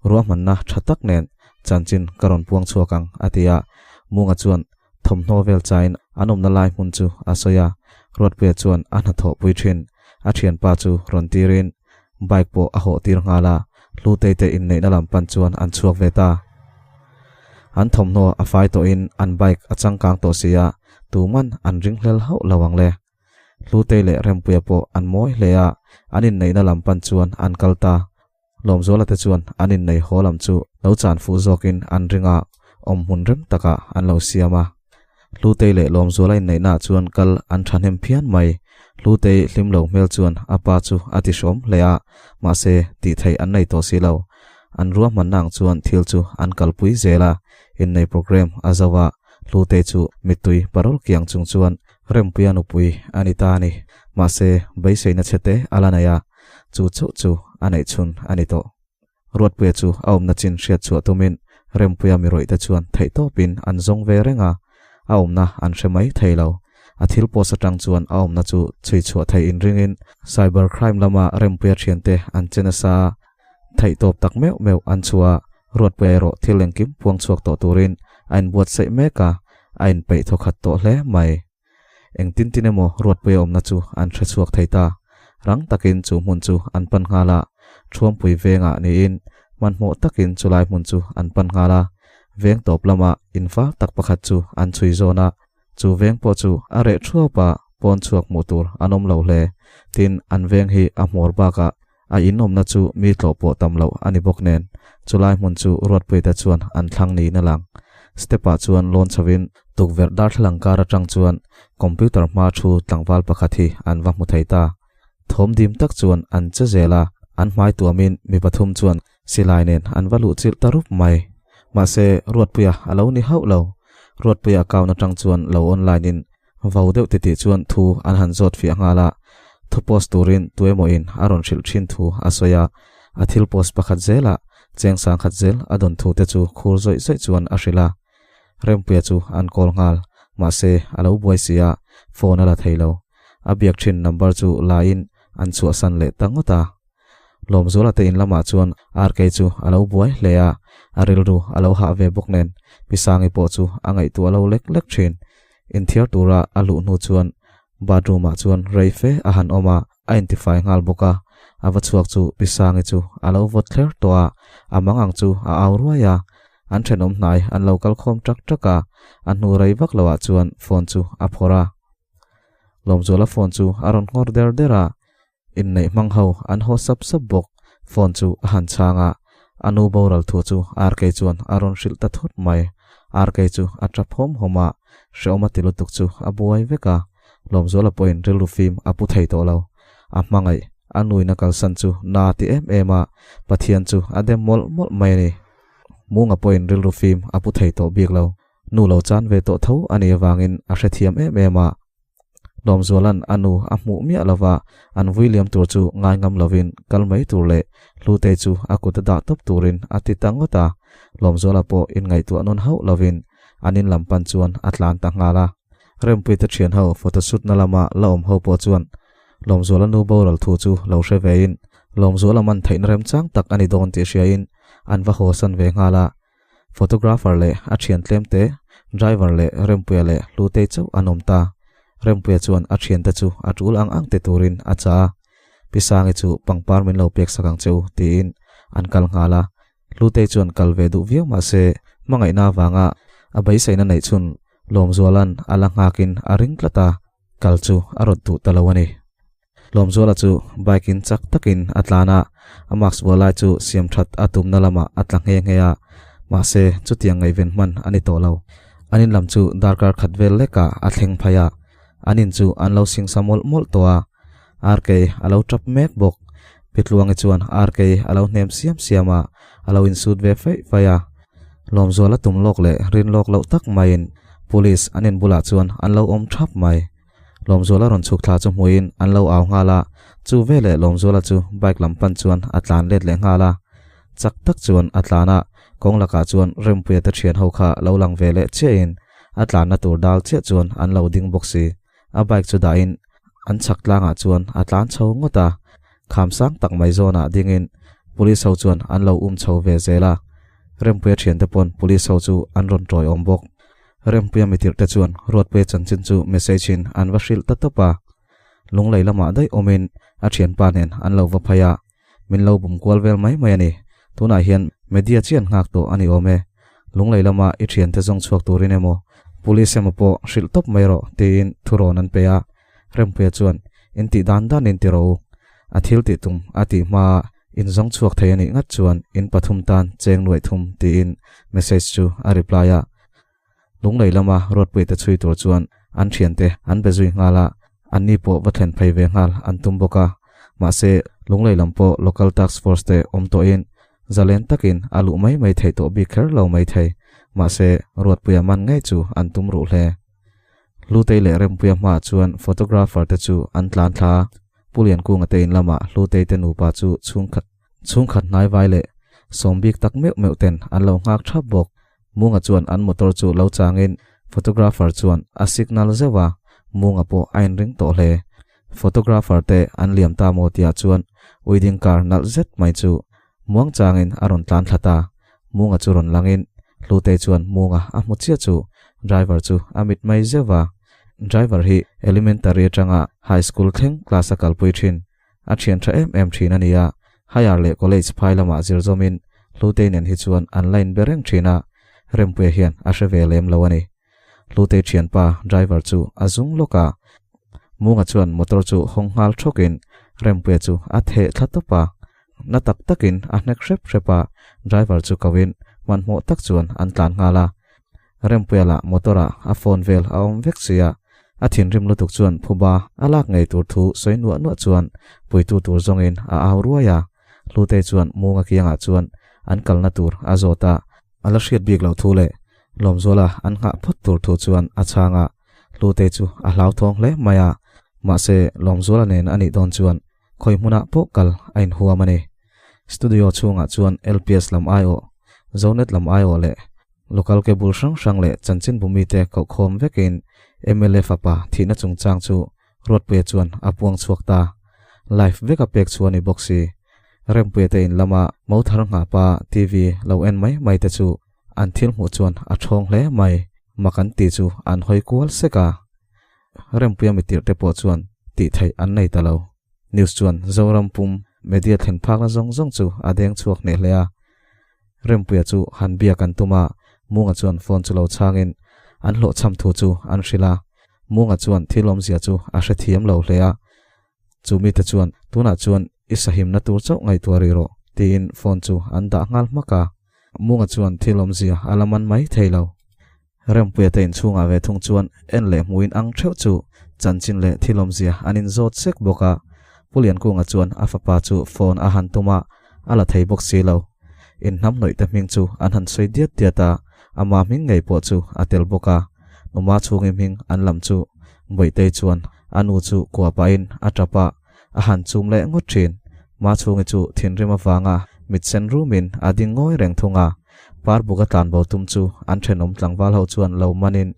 ruahmanna tha tak nen chanchin ka rawn puang chhuak ang a ti a. Munga chuan thawmhnaw vel chain an awmna lai hmun chu a sawi a, Ruatpuia chuan a hnathawhpui thin a thianpa chu rawn tirin, Bike pawh a hawh tir nghal a, Hlutei te inneihna lam pan chuan an chhuak ve ta. An thawmhnaw a fai tawhin an bike a changkang tawh si a, tuman an ringhlel hauh lo ang le. Hlutei leh Rempuia pawh an mawi hle a, an inneihna lam pan chuan an kal ta. Lawmzuala te chuan an innei haw lam chu lo chan fuh zawkin an ring a, awmhmun rem takah an lo siam a. Hlutei leh Lawmzuala inneihnaah chuan kal an thahnem phian mai. Hlutei hlim lo hmel chuan a pa chu a ti hrawm hle a, mahse tih theih an nei tawh si lo. An ruahmanna ang chuan thil chu an kalpui zel a, innei programme a zo a, Hlutei chu mittui parol kiang chung chuan Rempuia nupui a ni ta a ni. Mahse beiseina chhete a la nei a, chu chauh chu a neih chhun a ni tawh. Ruatpuia chu a awmna chin hriat chhuah tumin Rempuia mi rawihte chuan theihtawpin an zawng ve reng a, a awmna an hre mai thei lo. A thil post atang chuan a awmna chu chhui chhuah theih inringin cyber crime lama Rempuia thiante an che nasa a, theihtawp tak meuh meuh an chhuah a, Ruatpuia erawh thil engkim puang chhuak tawh turin a inbuatsaih mek a, a inpeih thawkhat tawh hle mai. Engtin tin emaw Ruatpuia awmna chu an hre chhuak thei ta. Rang takin chu hmun chu an pan nghal a, Thuampui vengah niin hmanhmawh takin chulai hmun chu an pan nghal a. Veng tawp lama infa tak pakhat chu an chhui zawn a, chu veng pawh chu a reh thuap a, pawn chhuak hmuh tur an awm lo hle. Tin, an veng hi a hmawr bakah a inawmna chu mi tlawh pawh tam loh a ni bawk nen, chulai hmun chu Ruatpuite chuan an thlang niin a lang. Step-ah chuan lawn chhovin tukverh darthlalang kar atang chuan computer hma thu tlangval pakhat hi an va hmu thei ta. Thawm dim tak chuan an che zel a, an hmai tuamin mi pathum chuan silai nen an va luh chilh ta rup mai. Mahse, Ruatpuia a lo ni hauh lo. Ruatpuia account atang chuan lo online-in Vau deuh titih chuan thu an han zawt fiah nghal a, thu post turin tuemawin a rawn hrilh thin thu a sawi a, a thil post pakhat zelah cheng sangkhat zel a dawn thu te chu khur zawih zawih chuan a hrilh a. Rempuia chu an call nghal, mahse a lo buai si a, phone a la thei lo. A biak thin number chu la in an chhuahsan leh ta ngawt a. Lawmzuala te in lamah chuan RK chu a lo buai hle a, a rilru a lo hah ve bawk nen Pi Sangi pawh chu a ngaihtuah lo lek lek thin. Inthiar tura a luh hnu chuan bathroom ah chuan rei fe a han awm a, a intifai nghal bawk a, a va chhuak chu Pi Sangi chu a lo vawt thler tawh a, a mangang chu a au ruai a, an thenawm hnai an lo kal khawm tak tak a, a hnu rei vak lo ah chuan phone chu a phawrh a. Lawmzuala phone chu a rawn nghawr der der a, Inneih hmang ho an haw sap sap bawk. Phone chu a han chhang a, a nu boral thu chu RK chuan a rawn hrilh ta thut mai. RK chu a tap hawm hawm a, hrehawm a ti lutuk chu a buai vek a. Lawmzuala pawhin rilru fim a pu thei tawh lo. A hmangaih, a nuin a kalsan chu na a ti em em a, Pathian chu a dem mawlh mawlh mai a ni. Munga pawhin rilru fim a pu thei tawh bik lo. Nu lo chan ve tawh tho a nih avangin a hrethiam em em a. Lawmzuala'n a nu a hmuh miah lova an vui liam tur chu ngai ngam lovin kal mai tur leh Hlutei chu a kut a dah tawp turin a ti ta ngawt a. Lawmzuala pawh inngaihtuah nawn hauh lovin an in lam pan chuan a tlan ta nghal a. Rempuite thian ho photoshoot na lama la awm ho pawh chuan Lawmzuala nu boral thu chu lo hre vein Lawmzuala man theihna remchang tak a ni dawn tih hriain an va hawsan ve nghal a. Photographer leh a thian tlemte, driver leh Rempuia leh Hlutei chauh an awm ta. Rempuia chuan a thiante chu a tul ang ang ti turin a chah a. Pi Sangi chu pangpar min lo pek sak ang che u tiin an kal nghal a. Hlutei chuan kal ve duh viau mah se hmangaihna avanga a beiseina neih chhun Lawmzuala'n a la nghakin a ring tlat a, kal chu a rawt duh ta lo a ni. Lawmzuala chu bike in chak takin a tlan a, a mask vuah lai chu siam that a tumna lamah a tla nghe nghe a, mahse chutiang ngaihven hman a ni tawh lo. An in lam chu darkar khat vel lekah a thleng phai a, an in chu an lo singsa mawlh mawlh tawh a, RK a lo tap mek bawk. Pi Tluangi chuan RK a lo hnem siam siam a, a lo insut ve faih faih a. Lawmzuala tum lawk leh rin lawk loh tak maiin police an in bulah chuan an lo awm thap mai. Lawmzuala rawn chhuk thla chu hmuiin an lo au nghal a, chu veleh Lawmzuala chu bike lam pan chuan a tlan let leh nghal a. Chak tak chuan a tlan a, kawng lakah chuan Rempuia te thian ho kha lo lang ve leh chiahin a tlanna tur dal chiah chuan an lo ding bawk si. A bike chu dahin an chhak tlangah chuan a tlan chho ngawt a, kham sang tak mai zawnah dingin police ho chuan an lo um chho ve zel a. Rempuia thiante pawn police ho chu an rawn tawiawm bawk. Rempuia mitirh te chuan Ruatpuia chanchin chu message in an va hrilh ta tawp a. Lunglei lamah daih awmin a thianpa nen an lo va phei a, min lo bum kual vel mai mai a ni. Tunah hian media chian nghak tawh a ni awm e. Lunglei lama i thiante zawng chhuak turin emaw, police emaw pawh hrilh tawp mai rawh tiin thurawn an pe a. Rempuia chuan, In tih dan dan in ti rawh u. A thil tih tum a tih hmaa in zawng chhuak thei a nih ngat chuan in pathum tan cheng nuaih thum tiin message chu a reply a. Lunglei lama Ruatpuite chhui tur chuan an thiante an be zui nghal a, anni pawh va thlen phei ve nghal an tum bawk a. Mahse, Lunglei lam pawh Local Task Force te awm tawhin zalen takin a luh mai mai theih tawh bik kher lo mai thei. Mahse, Ruatpuia man ngei chu an tum ruh hle. Hlutei leh Rempuia hmaah chuan photographer te chu an tlan thla a, Pu Liankunga te in lamah Hlutei te nupa chu chhungkhat chhungkhat hnaivai leh sawm bik tak meuh meuh ten an lo nghak thap bawk. Munga chuan an motor chu lo changin photographer chuan a signal zeuh a, Munga pawh a inring tawh hle. Photographer te an liam ta maw tihah chuan wedding car nalh zet mai chu Muang changin a rawn tlan thla ta. Munga chu rawn langin Hlutei chuan Munga a hmu chiah chu driver chu a mit mai zeuh va. Driver hi elementary atanga high school thleng class a kalpui thin. A thian tha em em thin a ni a, higher leh college phai lamah zir zawmin Hlutei nen hi chuan an la inbe reng thin a, Rempuia hian a hre ve lem lo a ni. Hlutei thianpa driver chu a zung lawk a, Munga chuan motor chu hawng nghal thawkin Rempuia chu a theh thla tawp a. Na tak takin a hnek hrep hrep a, driver chu koin hmanhmawh tak chuan an tlan nghal a. Rempuia lah motor ah a phone vel a awm vek si a, a thinrim lutuk chuan phuba a lak ngei tur thu sawi nuah nuah chuan puitu tur zawngin a au ruai a. Hlutei chuan Munga kiangah chuan an kalna tur a zawt a, a la hriat bik loh thu leh Lawmzuala an nghah phawt tur thu chuan a chhang a, Hlutei chu a hlauthawng hle mai a, mahse Lawmzuala nen a nih dawn chuan Khawi hmunah pawh kal a inhuam a ni. Studio chhungah chuan LPS lam aiawh, Zonet lam aiawh leh Local Cable hrang hrang leh chanchinbu mite kohkhawm vekin mla fapa thihna chungchang chu Ruatpuia chuan a puang chhuak ta. Live veka pek chu a ni bawk si. Rempuia te in lama mo thar nghahpa TV lo en mai mai te chu an thil hmuh chuan a thawng hle mai. Mak an tih chu an hawi kual sek a. Rempuia mitirh te pawh chuan tih theih an nei ta lo. News chuan Zoram pum media thlen phakna zawng zawng chu a deng chhuak hneh hle a. Rempuia chu han biak an tum a, Munga chuan phone chu lo chhangin an hlawhchham thu chu an hrilh a. Munga chuan thil awmzia chu a hrethiam lo hle a. Chu mite chuan tunah chuan i sahimna tur chauh ngaihtuah rih rawh tiin phone chu an dah nghal hmak a. Munga chuan thil awmzia a la man mai thei lo. Rempuia te inchhungah ve thung chuan en leh hmuin ang theuh chu chanchin leh thil awmzia an inzawt sek bawk a. Pu Liankunga chuan a fapa chu phone a han tum a, a la thei bawk si lo. Inhnamhnawih te hming chu an han sawi diat diat a, ama hming ngei pawh chu a tel bawk a. Numa chhungi hming an lam chu Bawihtei chuan a nu chu kua pahin a tap a, a han chum leh ngawt thin. Machhungi chu thinrim avanga mit sen rumin a ding ngawi reng thung a. Parbuka tlanbo tum chu an thenawm tlangval ho chuan lo manin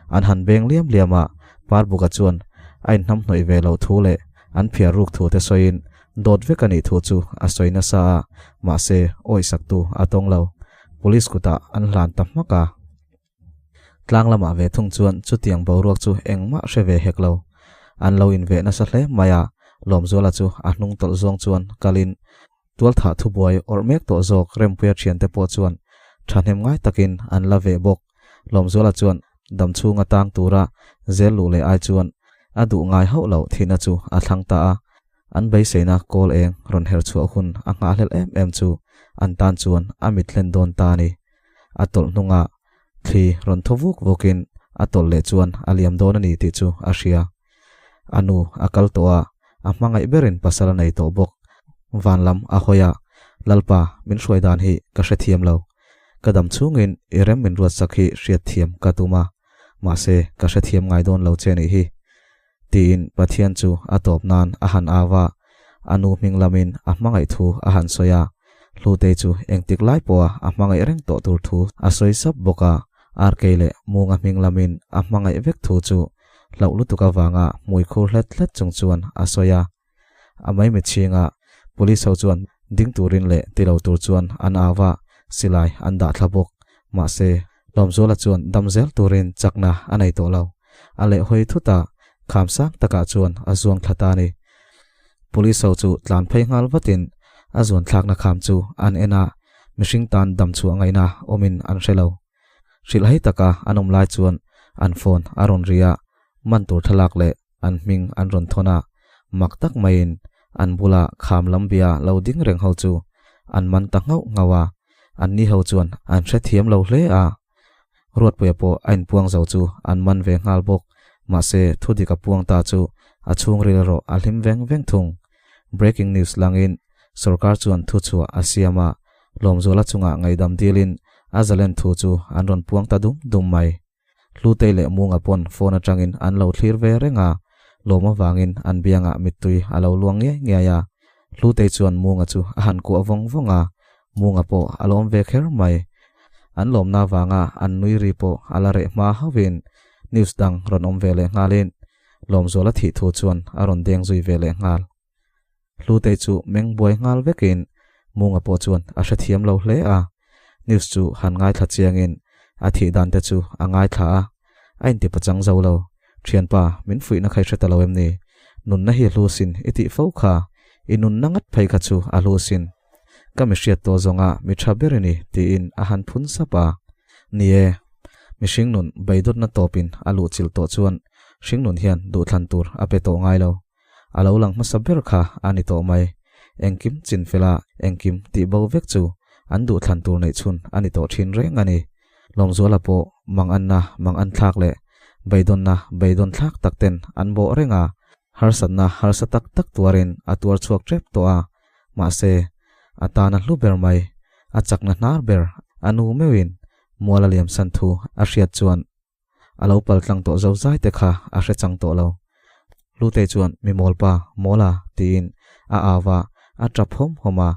an han beng liam liam a, Parbuka chuan a inhnamhnawih ve loh thu leh an phiar ruk thu te sawiin dawt vek a nih thu chu a sawi nasa a, mahse awisaktu a tawng lo. Police kutah an hlan ta hmak a. Tlang lamah ve thung chuan chutiang boruak chu engmah hre ve hek lo. An lo inveh nasa hle mai a, Lawmzuala chu a hnung tawlh zawng chuan kalin tualthah thubuai awrh mek tawh zawk Rempuia thiante pawh chuan thahnem ngai takin an la veh bawk. Lawmzuala chuan damchhunga tang tura zel luh leh ai chuan a duh ngai hauh loh thihna chu a thlang ta a. An beiseina kawl eng rawn her chhuah hun a nghahhlelh em em chu an tan chuan a mit hlen dawn ta a ni. A tawlh hnungah thli rawn thaw vuk vukin a tawlh leh chuan a liam dawn a ni tih chu a hria. A nu a kal tawh a, a hmangaih berin pasal a nei tawh bawk. Van lam a hawi a, Lalpa, min hruai dan hi ka hrethiam lo. Ka dam chhungin i rem min ruatsak hi hriatthiam ka tum a, mahse ka hrethiam ngai dawn lo che nih hi. Tiin Pathian chu a tawp nan a han au a, a nu hming lamin a hmangaih thu a han sawi a, Hlutei chu engtik lai pawha a hmangaih reng tawh tur thu a sawi sap bawk a, Arkei leh Munga hming lamin a hmangaih vek thu chu hlauh lutuk avanga hmui khur hlet hlet chung chuan a sawi a. A maimichhinga Police ho chuan ding turin leh ti lo tur chuan an au a, silai an dah thla bawk. Mahse, Lawmzuala chuan dam zel turin chakna a nei tawh lo. A lehhawi thut a, kham sang takah chuan a zuang thla ta a ni. Police ho chu tlan phei nghal vatin a zuan thlakna kham chu an en a, mihring tan dam chhuah ngaihna awmin an hre lo. Hrilh hai taka an awm lai chuan an phone a rawn ri a, man tur thlalak leh an hming an rawn thawn a, mak tak maiin an bula kham lam bia lo ding reng ho chu an man ta nghauh nghauh a, anni ho chuan an hrethiam lo hle a. Ruatpuia pawh a inpuang zo chu an man ve nghal bawk, mahse thudik a puang ta chu a chhungril erawh a hlim veng veng thung. Breaking news langin sorkar chuan thuchhuah a siam a, Lawmzuala chungah ngaihdam dilin a zalen thu chu an rawn puang ta dum dum mai. Hlutei leh Munga pawn phone atangin an lo thlir ve reng a, lawm avangin an biangah mittui a lo luang ngiai ngiai a. Hlutei chuan Munga chu a han kuah vawng vawng a, Munga pawh a lawm ve kher mai. An lawmna avanga an nui ri pawh a la reh hma hauhin news dang rawn awm ve leh nghalin Lawmzuala thih thu chuan a rawn deng zui ve leh nghal. Hlutei chu meng buai nghal vekin Munga pawh chuan a hrethiam lo hle a, news chu han ngaithla chiangin a thih dan te chu a ngaithla a, a inti pachang zo lo. Thianpa, min fuihna kha i hre ta lo em ni? Nunna hi a hlu sin i tih fo kha, i nunna ngat phei kha chu a hlu sin. Ka mi hriat tawh zawnga mi tha ber i ni tiin a han phun sap a. Ni e, mihring nun beidawtna tawpin a luhchilh tawh chuan hringnun hian duhthlan tur a pe tawh ngai lo. A lo lang hmasa ber kha a ni tawh mai. Engkim chin fela engkim tih bo vek chu an duhthlan tur neih chhun a ni tawh thin reng a ni. Lawmzuala pawh mang anna mang an thlak leh beidawnna beidawn thlak tak ten an bawh reng a, harsatna harsa tak tak tuarin a tuar chhuak tep tawh a. Mahse, a tana hlu ber mai, a chakna hnar ber a nu meuhin mual a liamsan thu a hriat chuan A lo pal tlang tawh zo zai te kha a hre chang tawh lo. Hlutei chuan mi mawl pa, mawl a, tiin a au a, a tap hawm hawm a.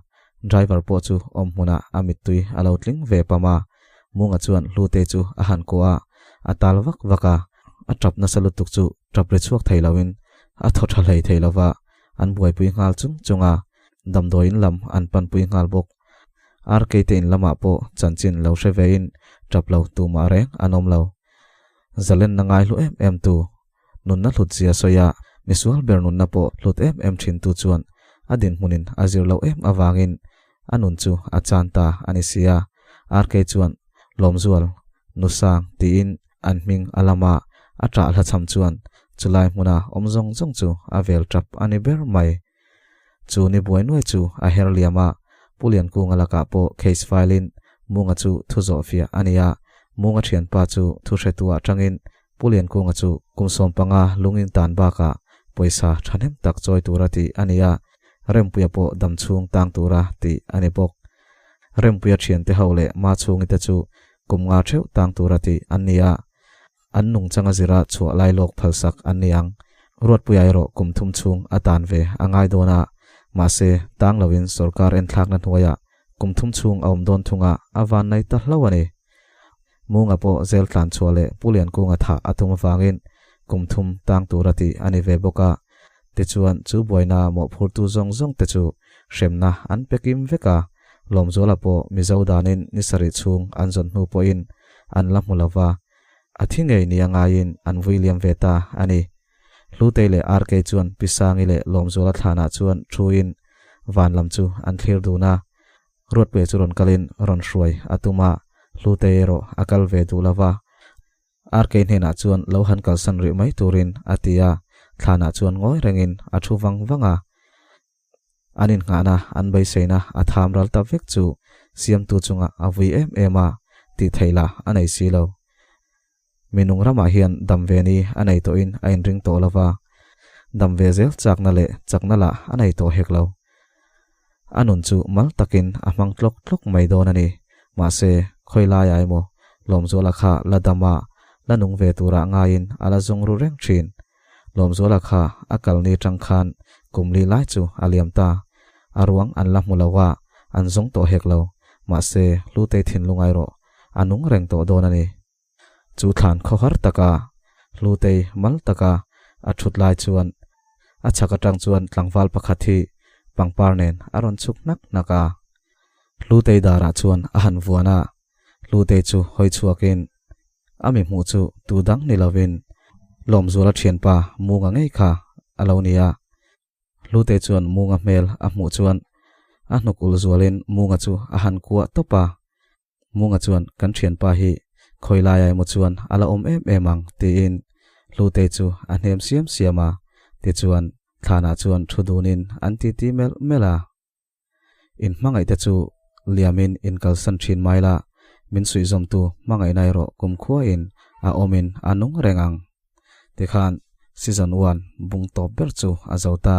Driver pawh chu awm hmunah a mittui a lo tling ve pam a. Munga chuan Hlutei chu a han kuah a, a tal vak vak a. A tap nasa lutuk chu tap ri chhuak thei loin a thaw tha hlei thei lo va. an buaipui nghal chung chung a, damdawiin lam an panpui nghal bawk. RK te in lamah pawh chanchin lo hre vein tap lo tumah reng an awm lo. Zalenna ngaihlu em em tu, nunna hlut zia sawi a, misual ber nunna pawh hlut em em thin tu chuan a dinhmunin a zir loh em avangin a nun chu a chan ta a ni si a. RK chuan Lawmzual, Nusang tiin an hming a lam a, a ṭah hlachham chuan chulai hmuna awm zawng zawng chu a vel ṭap a ni ber mai. Chu ni buai nuai chu a her liam a, Pu Liankunga lakah pawh case file in Munga chu thu zawh fiah a ni a, Munga thianpa chu thu hretu ah tangin Pu Liankunga chu kum 15 lungin tan bakah pawisa thahnem tak chawi tura tih a ni a, Rempuia pawh dam chhung tang tura tih a ni bawk. Rempuia thiante ho leh Ma chhungi te chu kum nga theuh tang tura tih an ni a, An nungchang a zira chhuah lai lawk phalsak an ni ang. Ruatpuia erawh kum thum chhung a tan ve a ngai dawn a, mahse, tang loin sorkar enthlakna hnuaiah kum thum chhung a awm dawn thunga a van nai ta hlo a ni. Munga pawh zel tlan chhuah leh Pu Liankunga thah a tum avangin kum thum tang tura tih a ni ve bawk a. Tichuan, chu buaina mawhphurtu zawng zawng te chu hremna an pe kim vek a, Lawmzuala pawh Mizo danin ni sarih chhung an zawn hnu pawhin an la hmu lova, A thi ngei nia ngaiin an vui liam ve ta a ni. Hlutei leh RK chuan Pi Sangi leh Lawmzuala thlanah chuan thuin van lam chu an thlir dun a. Ruatpuia chu rawn kalin rawn hruai a tum a, Hlutei erawh a kal ve duh lo va. RK hnenah chuan lo han kalsan rih mai turin a ti a, thlanah chuan ngawi rengin a thu vang vang a. An innghahna, an beiseina a tham ral ta vek chu siamtu chungah a vui em em a, tih theih lah a nei si lo. Minung ramah hian dam ve ni a nei tawhin a inring tawh lo va, dam ve zel chakna leh chakna lah a nei tawh hek lo. A nun chu mal takin a hmang tlawk tlawk mai dawn a ni. Mahse, khawi laiah emaw Lawmzuala kha la dam a, la nung ve turah ngaiin a la zung ru reng thin. Lawmzuala kha a kal ni tang khan kum li lai chu a liam ta. A ruang an la hmu lo a, an zawng tawh hek lo. Mahse, Hlutei thinlung erawh a nung reng tawh dawn a ni. Chu thlan khawhar taka Hlutei mal taka a thut lai chuan a chhak atang chuan tlangval pakhat hi pangpar nen a rawn chhuk hnak hnak a. Hlutei darah chuan a han vuan a, Hlutei chu hawi chhuakin A mi hmuh chu tu dang ni lovin Lawmzuala thianpa Munga ngei kha a lo ni a. Hlute chuan Munga hmel a hmuh chuan a hnuk ul zualin Munga chu a han kuah tawp a. Munga chuan kan thianpa hi khawi laia emaw chuan a la awm em em ang tiin Hlute chu a hnem siam siam a. Tichuan thlanah chuan thu dunin an titi melh melh a. In hmangaihte chu liamin in kalsan thin mai la, min suihzawmtu hmangaihna erawh kumkhuain a awmin a nung reng ang. Tikhan season one bung tawp ber chu a zo ta.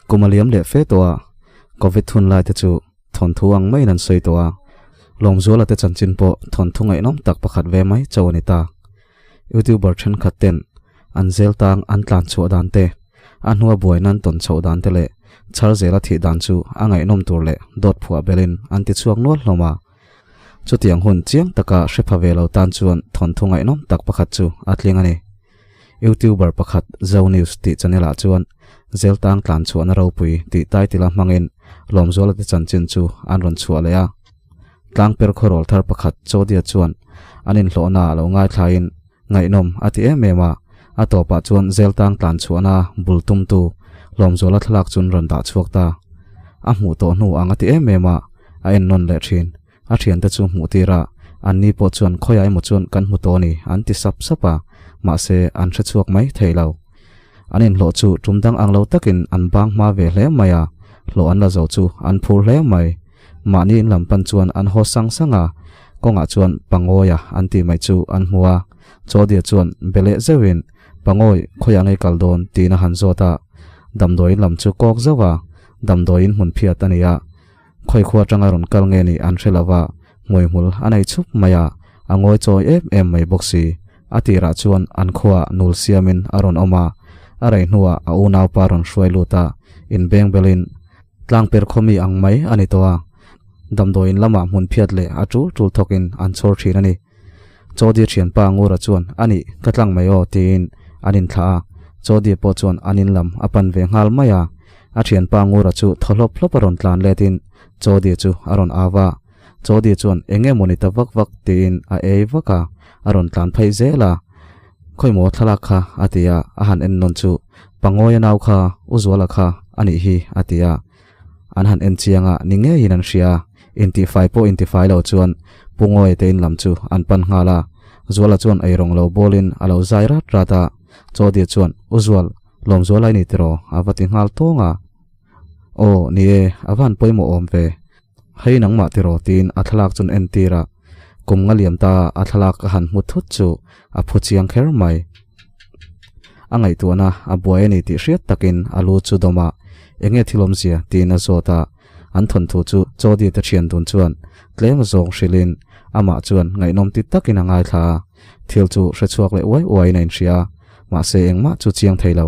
Kum a liam leh fe tawh a, Covid hun lai te chu thawnthu ang maiin an sawi tawh a, Lawmzuala te chanchin pawh thawnthu ngaihnawm tak pakhat ve mai cho a ni ta. Youtuber thenkhat ten an zel tang an tlan chhuah dan te, a hnua buai nan tawn chhoh dan te leh chhar zela thih dan chu a ngaihnawm tur leh dawt phuah belin an ti chhuak nual hlawm a. Chutiang hun chiang taka hre pha ve lo tan chuan thawnthu ngaihnawm tak pakhat chu a tling a ni. Youtuber pakhat Zo News tih channel ah chuan zel tang tlan chhuahna ropui tih title a hmangin Lawmzuala te chanchin chu an rawn chhuah leh a. Tlangper khawrawl thar pakhat Chodia chuan an inhlawhna a lo ngaithlain ngaihnawm a ti em em a, a tawpah chuan Zeltang tlan chhuahna bul tumtu Lawmzuala thlalak chun rawn dah chhuak ta. A hmuh tawh hnu ang a ti em em a, a en nawn leh thin. A thiante chu hmuh tir a, anni pawh chuan khawiah emaw chuan kan hmu tawh a ni an ti sap sap a, mahse an hre chhuak mai thei lo. An inhlawh chu tum dang ang lo takin an bang hma ve hle mai a, hlawh an la zo chu an phur hle mai. Mahni in lam pan chuan an haw sang sang a, kawngah chuan Pangawia an tih mai chu an hmu a. Chawdia chuan be leh zeuhin, Pangawi, khawiah ngei kal dawn? tiin a han zawt a. Damdawiin lam chu kawk zauh a, damdawiin hmun phiat a ni a. Khawi khua atanga rawn kal nge nih an hre lo va, hmuihmul a nei chhup mai a, a ngawi chawi em em mai bawk si. A tirah chuan an khuaah nul siamin a rawn awm a, a rei hnuah a unaupa rawn hruai lut a, inbeng belin Tlangper khawmi ang mai a ni tawh a, damdawiin lamah hmun phiat leh a tul tul thawkin an chhawr thin a ni. Chawdi thianpa Ngura chuan, A nih, ka tlang mai aw, tiin an inthlah a. Chawdi pawh chuan an in lam a pan ve nghal mai a. A thianpa Ngura chu thaw hlawp hlawp a rawn tlan let in Chawdi chu a rawn au a. Chawdi chuan eng emaw ni ta vak vak tiin a ei vak a, a rawn tlan phei zel a. Khawimaw thlalak kha a ti a, a han en nawn chu Pangawia nau kha U Zuala kha a nih hi a ti a. An han en chiang a, ni ngeiin an hria. Intifai pawh intifai lo chuan Pu Ngawia te in lam chu an pan nghal a. Zuala chuan eirawng lo bawlin a lo zai rat rat a. Chawdia chuan, U Zual, Lawmzual a i ni tiraw? a va ti nghal tawng a. Aw, ni e, a va han pawimawh awm ve. Hei nangmah tiraw? tiin a thlalak chuan en tir a. Kum nga liam ta a thlalak a han hmu thut chu a phu chiang kher mai. A ngaihtuahna a buai a ni tih hriat takin a lu chu dawm a, Enge thil awmzia? tiin a zawt a. An thawnthu chu Chawdi te thian dun chuan tlem zawng hrilhin amah chuan ngaihnawm ti takin a ngaithla a. Thil chu hre chhuak leh uai uaiin a inhria a, mahse engmah chu chiang thei lo.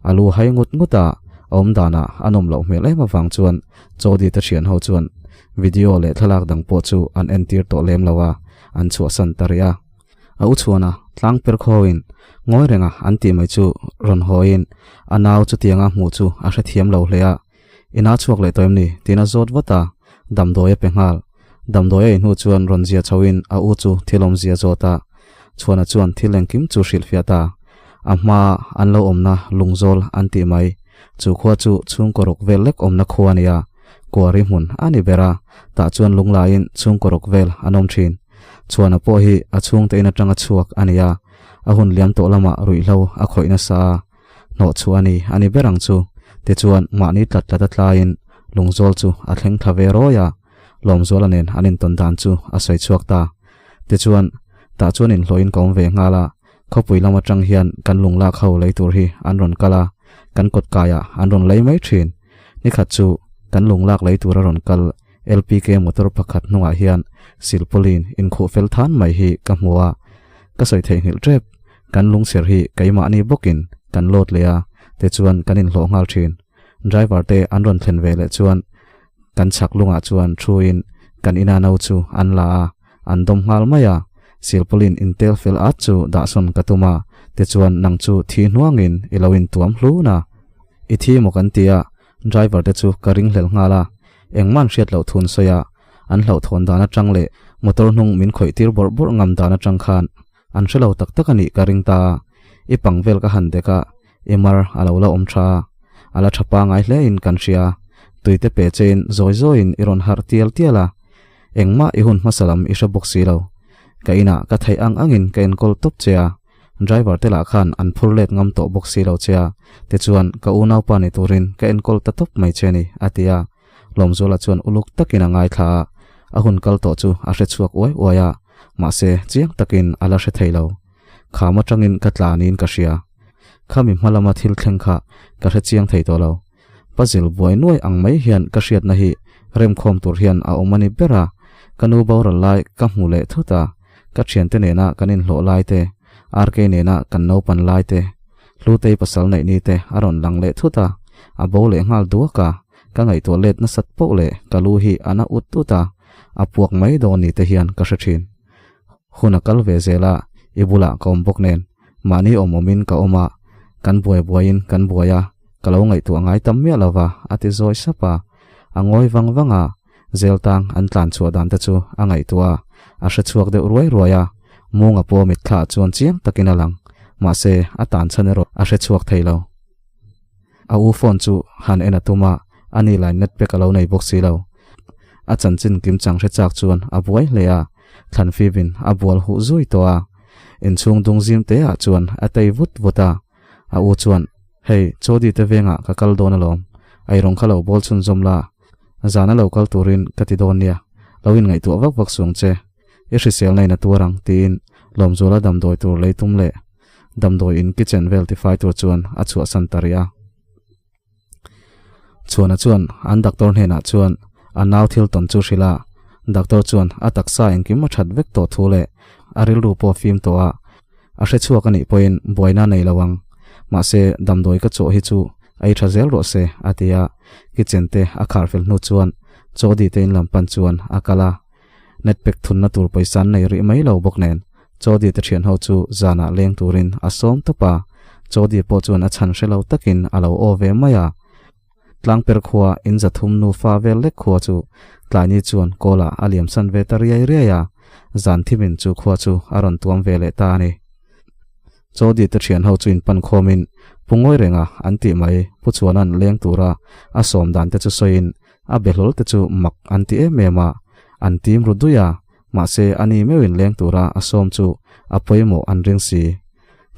A lu hai ngut ngut a, a awm danah a nawm loh hmel em avang chuan Chawdi te thian ho chuan video leh thlalak dang pawh chu an entir tawh lem lo a, an chhuahsan ta rih a. A u chhuana tlang per khawin ngawi renga an tih mai chu rawn hawiin a nau chutianga hmuh chu a hrethiam lo hle a, Ina chhuak leh tawh em ni? tiin a zawt vat a, damdawi a pe nghal. Damdawi a ei hnu chuan rawn zia chhoin a u chu thil awmzia zawt a, Chhuana chuan thil engkim chu hrilhfiah ta. A hmaa an lo awmna lungzawl an tih mai, chu khua chu chhungkaw ruk vel lek awmna khua a ni a, kuari hmun a ni ber a, tah chuan lunglaiin chhungkaw ruk vel an awm thin. Chhuana pawh hi a chhungte in atanga chhuak a ni a, a hun liam tawh lamah ruihhlo a khawih nasa a, hnawh chhuah a ni a ni ber ang chu. Tichuan, mahni tlat tlat a tlaiin lungzawl chu a thleng thla ve rawi a, Lawmzuala nen an intawn dan chu a sawi chhuak ta. Tichuan, tah chuan inhlawhin ka awm ve nghal a, khawpui lam atang hian kan lunglak ho lei tur hi an rawn kal a, kan kawtkaiah an rawn lei mai thin. Nikhat chu kan lunglak lei tur a rawn kal LPK motor pakhat hnungah hian silpawlin inkhuh fel than mai hi ka hmu a, ka sawi theihnghilh tep. Kan lungchher hi keimahni bawkin kan load leh a, tichuan kan inhlawh nghal thin. Driver te an rawn thlen ve leh chuan kan chhak lungah chuan thuin kan ina no chu an la a, an dawm nghal mai a. Silpawlin intel fel at chu dahsawn ka tum a, tichuan nang chu thi hnuangin i lo intuam hlun a. I thi maw kan ti a, Driver te chu ka ringhlel nghal a, engmah an hriat loh thun sawi a, an hlauhthawn dan atang leh motor hnung min khawih tir bawrh bawrh ngam dan atang khan an hre lo tak tak a nih ka ring ta a, i pang vel ka han dek a, i mar a lo la awm tha a, a la tha pangai hle in kan hria, tui te pe che in zawi zawi in i rawn harh tial tial a, engmah i hun hmasa lam i hre bawk si lo, ka inah ka theih ang ang in ka enkawl tawp che a. Driver te lah khan an phur let ngam tawh bawk si lo che a, tichuan ka unaupa ni turin ka enkawl ta tawp mai che ni, a ti a. Lawmzuala chuan uluk takin a ngaithla a, a hun kal tawh chu a hre chhuak uai uai a, mahse chiang takin a la hre thei lo. Kham atangin ka tla niin ka hria. Khami hma lama thil thleng kha ka hre chiang thei tawh lo. Puzzle buai nuai ang mai hian ka hriatna hi remkhawm tur hian a awm a ni ber a, ka nu boral lai ka hmu leh thut a, ka thiante nena kan inhlawh lai te, RK nena kan naupan lai te, Hlutei pasal neih ni te a rawn lang leh thut a, a bo leh nghal duak a, ka ngaihtuah let nasat poh leh ka lu hi a na ut ut a, a puak mai dawn ni te hian ka hre thin. Hun a kal ve zel a, i bulah ka awm bawk nen, mahni awm awmin ka awm a, kan buai buaiin kan buai a, ka lo ngaihtuah ngai tam miah lo va, a ti zawi sap a. A ngawi vang vang a, zel tang an tlan chhuah dan te chu a ngaihtuah a, a hre chhuak deuh ruai ruai a, Munga pawh mitthla chuan chiang takin a lang, mahse a tan chhan erawh a hre chhuak thei lo. A u phone chu han en a tum a, a ni lai net pack a lo nei bawk si lo. A chanchin kim chang hre chak chuan a buai hle a, thlan fivin a bual huh zui tawh a. Inchhung dung zim te ah chuan a tei vut vut a. A u chuan, Hei, Chawdi te vengah ka kal dawn alawm, eirawng kha lo bawl chhunzawm la, zana lo kal turin ka ti dawn nia, lo inngaihtuah vak vak suang che, i hrisel na in a tuar ang, tiin Lawmzuala damdawi tur lei tum leh damdawi in kitchen vel tifai tur chuan a chhuahsan ta rih a. Chhuana chuan an doctor hnenah chuan a nau thil tawn chu hrilh a, doctor chuan a taksa engkim a that vek tawh thu leh a rilru pawh a fim tawh a, a hre chhuak a nih pawhin buaina a nei lo ang, mahse damdawi ka chawh hi chu a ei tha zel rawh se a ti a, kitchen te a khar fel hnu chuan Chawdi te in lam pan chuan a kal a, net pack thunna tur pawisa an nei rih mai lo bawk nen Chawdi te thian ho chu zanah leng turin a sawm tawp a. Chawdi pawh chuan a chhan hre lo takin a lo aw ve mai a. Tlangper khua in 300 nufa vel lek khua chu tlaini chuan kawlah a liamsan ve ta riai riai a, zan thimin chu khua chu a rawn tuam ve leh ta a ni. Chawdi te thian ho chu inpan khawmin Pu Ngawi renga an tih mai Pu Chuana'n leng tura a sawm dan te chu sawiin a be hlawl te chu mak an ti em em a, an tim ru dui a, mahse ani meuhin leng tura a sawm chu a pawimawh an ring si.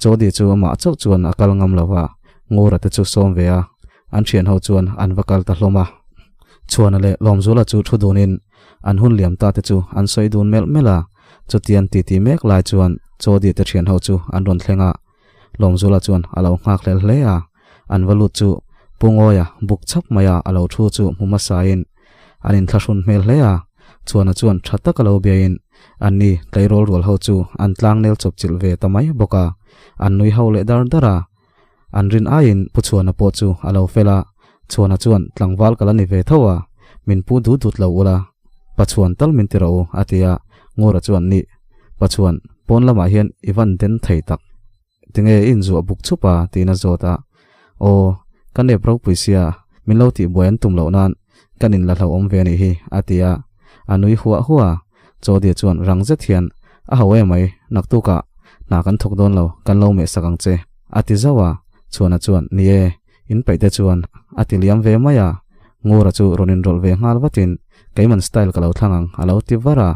Chawdi chu amah chauh chuan a kal ngam lo va, Ngura te chu sawm ve a, an thian ho chuan an va kal ta hlawm a. Chhuana leh Lawmzuala chu thu dunin an hun liam ta te chu an sawi dun melh melh a, chutian titi mek lai chuan Chawdi te thian ho chu an rawn thleng a, Lawmzuala chuan a lo nghak hlel hle a, an va lut chu Pu Ngawia buk chhap maia a lo thu chu hmu hmasain an inthlahrun hmel hle a, Chhuana chuan tha taka lo biain anni tleirawl rual ho chu an tlangnel chawpchilh ve ta mai bawk a, an nui ho leh dar dar a. An rin aiin Pu Chhuana pawh chu a lo fel a, Chhuana chuan tlangval ka la ni ve tho a, min pu dut dut lo ula, Pachuan tal min ti rawh u a ti a, Ngura chuan nih, Pachuan, pawn lamah hian i van den thei tak. Tinge i inzuah buk chhup a? tiin a zawt a. Aw, ka nep ropui sia, min lo tihbuai an tum loh nan kan inla hlauhawm ve anih hi, a ti a. A nui huah huah a. Chawdia chuan rang zet hian, A ho emai, naktukah hna kan thawk dawn lo, kan lo mehsak ang che, a ti zauh a. Chhuana chuan, Ni e, in peih te chuan, a ti liam ve mai a. Ngura chu rawn inrawlh ve nghal vatin, Keiman style ka lo thlang ang, a lo ti var a.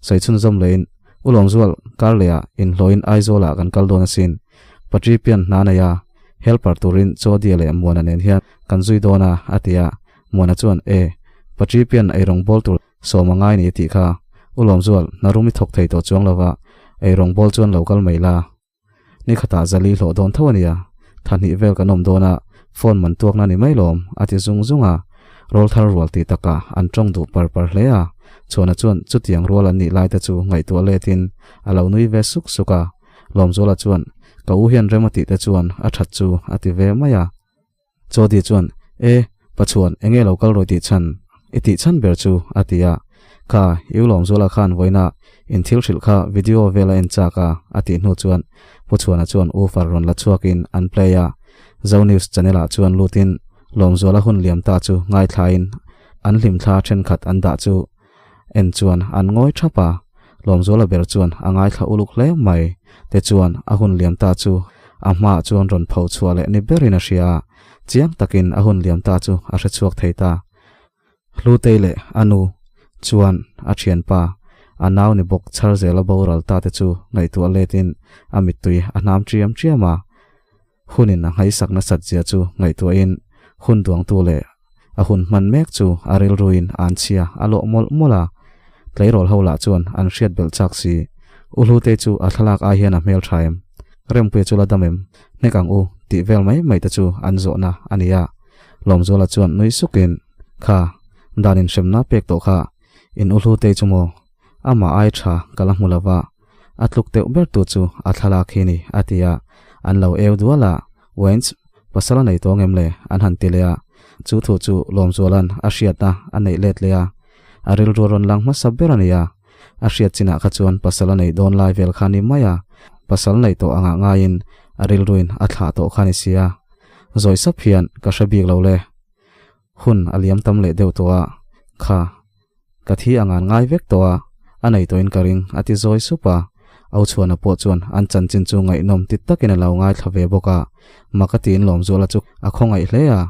Sawi chhunzawm lehin, U Lawmzual, Karleh-ah inhlawhin Aizawl-ah kan kal dawn asin. Patri pian hna nei a, helper turin Chawdia leh Muana nen hian kan zui dawn a, a ti a. Muana chuan, E, Patri pian eirawng bawl tur sawm a ngai ni tih kha. U Lawmzual, hna rum i thawk thei tawh chuang lova, eirawng bawl chuan lo kal mai la. Ni khatah zali hlawh dawn tho a nia, thahnih vel kan awm dawn a, phone man tuakna ni mai lawm, a ti zung zung a. Rawl thar rual tih takah an tawng duh par par hle a, Chhuana chuan chutiang rual an nih lai te chu ngaihtuah letin a lo nui ve suk suk a. Lawmzuala chuan, Ka u hian rem a tih te chuan a that chu a ti ve mai a. Chawdi chuan, E, Pachuan, enge lo kal rawih tih chhan? I tih chhan ber chu, a ti a. Kha, i u Lawmzuala khan vawiina in thil hrilh kha video vel a en chak a, a tih hnu chuan Pu Chhuana chuan woofer rawn la chhuakin an play a. Zo News channel ah chuan lutin Lawmzuala hun liam ta chu ngaithlain an hlimthla thenkhat an dah chu en chuan an ngawi thap a, Lawmzuala ber chuan a ngaithla uluk hle mai te chuan a hun liam ta chu a hmaah chuan rawn pho chhuah leh ni berin a hria a, chiang takin a hun liam ta chu a hre chhuak thei ta. Hlutei leh a nu chuan a thianpa a nau ni bawk chhar zela boral ta te chu ngaihtuah letin a mittui a hnam chiam chiam a. Hunin a nghaihsak nasat zia chu ngaihtuahin hun duangtu leh a hun hman mek chu a rilruin a anchhia a lawh mawlh mawlh a. Tleirawl ho lah chuan an hriat belh chak si. U Hlute chu a thlalak ai hian a hmel tha em? Rempuia chu la dam em? Hnek ang u tih vel mai mai te chu an zawhna a ni a. Lawmzuala chuan nui sukin, Kha, dan inhremna pek tawh kha in U Hlute chu maw? Amah ai tha ka la hmu lo va. A tluk deuh ber tu chu a thlalak hi ni, a ti a. An lo eu dual a, Waynes, pasal a nei tawng em le? an han ti leh a. Chu thu chu Lawmzuala'n a hriatna a neih let leh a. A rilru a rawn lang hmasa ber a ni a. A hriat chinah kha chuan pasal a neih dawn lai vel kha ni mai a, pasal neih tawh angah ngaiin a rilruin a thlah tawh kha ni sia. Zawi sap hian ka hre bik lo le. Hun a liam tam leh deuh tawh a, kha, ka thi a ngan ngai vek tawh a, a nei tawhin ka ring, a ti zawi sup a. Auchhuana pawh chuan an chanchin chu ngaihnawm ti takin a lo ngaithla ve bawk a, mak a tiin Lawmzuala chu a khawngaih hle a.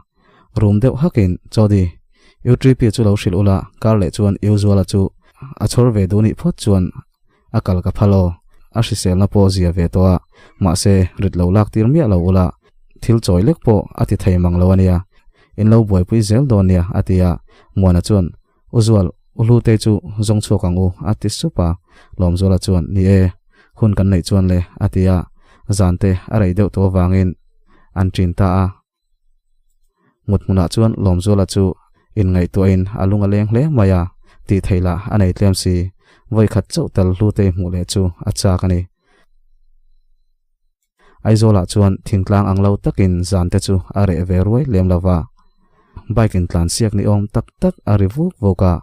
Rum deuh hakin, Chawdi, UTP chu lo hrilh ula, kar leh chuan Uzuala chu a chhawr ve duh nih phawt chuan a kal ka phal aw, a hriselna pawh zia ve tawh a, mahse rit lo lak tir miah lo ula, thil chawi lek pawh a ti thei mang lo ania, in lo buaipui zel dawn nia a ti a, Muana chuan, U Zual, U Hlute chu zawng chhuak ang u a ti sup a, Lawmzuala chuan, Ni e, hun kan neih chuan le a ti a, zan te a rei deuh tawh avangin an ṭin ta a. Mut hmunah chuan Lawmzuala chu inngaihtuahin a lung a leng hle mai a, tih theih lah a nei tlem si. Vawi khat chauh tal Hlutei hmuh leh chu a chak a ni. Aizawlah chuan thingtlang ang lo takin zan te chu a reh ve ruai lem lo va. Bike intlan siak ni awm tak tak a ri vuk vuk a,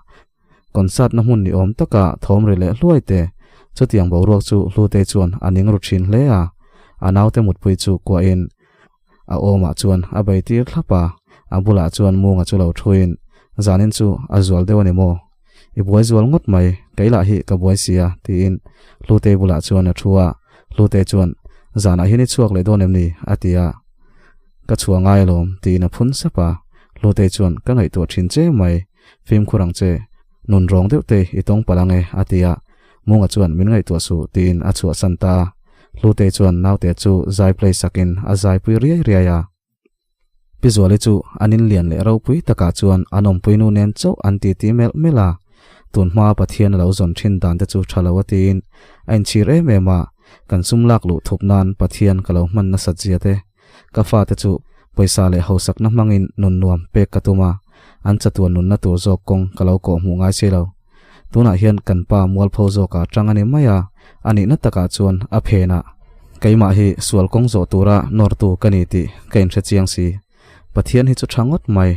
concert na hmun ni awm taka thawm ri leh hluai te. Chutiang boruak chu Hlutei chuan a ning ru thin hle a, a naute mutpui chu kuahin. A awmah chuan a bei tir thlap a, a bulah chuan Munga chu lo thuin, Zanin chu a zual deuh a ni maw? I buai zual ngawt mai, kei lah hi ka buai sia, tiin Hlutei bulah chuan a thu a. Hlutei chuan, Zanah hian i chhuak leh dawn em ni? a ti a. Ka chhuah ngai alawm, tiin a phun sap a. Hlutei chuan, Ka ngaihtuah thin che mai, fimkhur ang che, nun rawng deuh te i tawng palh ang e, a ti a. Munga chuan min ngaihtuah suh tiin a chhuahsan ta a. Hlutei chuan naute chu zai play sakin a zaipui riai riai a. Pi Zuali chu an inlian leh ropui takah chuan an awmpuinu nen chauh an titi melh melh a. Tun hmaa Pathian a lo zawn thin dan te chu tha lo a tiin a inchhir em em a, kan sum lak luh thup nan Pathian ka lo hman nasat zia te, ka fate chu pawisa leh hausakna hmangin nun nuam pek ka tum a, an chatuan nunna tur zawk kawng ka lo kawhhmuh ngai si lo. Tunah hian kan pa mualpho zawkah tang a ni mai a, a nihna takah chuan a phenah keimah hi sual kawng zawh tura nawrtu ka ni tih ka inhre chiang si. Pathian hi chu tha ngawt mai,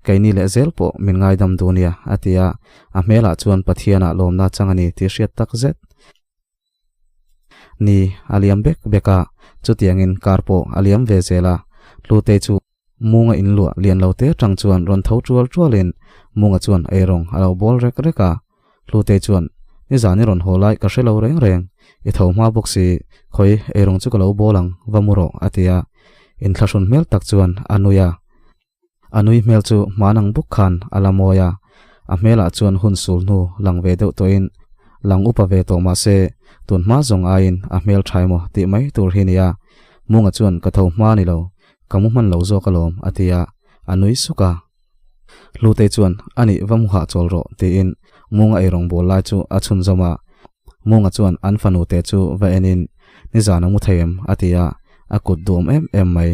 keini leh zel pawh min ngaidam duh nia, a ti a, a hmelah chuan Pathianah lawmna chang a ni tih hriat tak zet. Ni, a liam bek bek a, chutiangin kar pawh a liam ve zel a, Hlutei chu Munga inluah lian lo te atang chuan rawn tho tual tualin Munga chuan eirawng a lo bawl rek rek a. Hlutei chuan, Nizan i rawn haw lai ka hre lo reng reng, i tho hma bawk si, khawi eirawng chu ka lo bawl ang, va mu rawh, a ti a. Inthlahrun hmel tak chuan a nui a. A nui hmel chu hman ang bawk khan a la mawi a, a hmelah chuan hun sul hnu lang ve deuh tawhin lang upa ve tawh mah se, tun hma zawng aiin a hmel tha emaw tih mai tur hi nia. Munga chuan ka tho hma ni lo, ka mu hman lo zawk alawm a ti a, a nui suk a. Hlutei chuan a nih va mu hahchawl rawh tiin Munga eirawng bawl lai chu a chhunzawm a. Munga chuan an fanu te chu va enin nizan a mu thei em a ti a, a kut duhawm em em mai.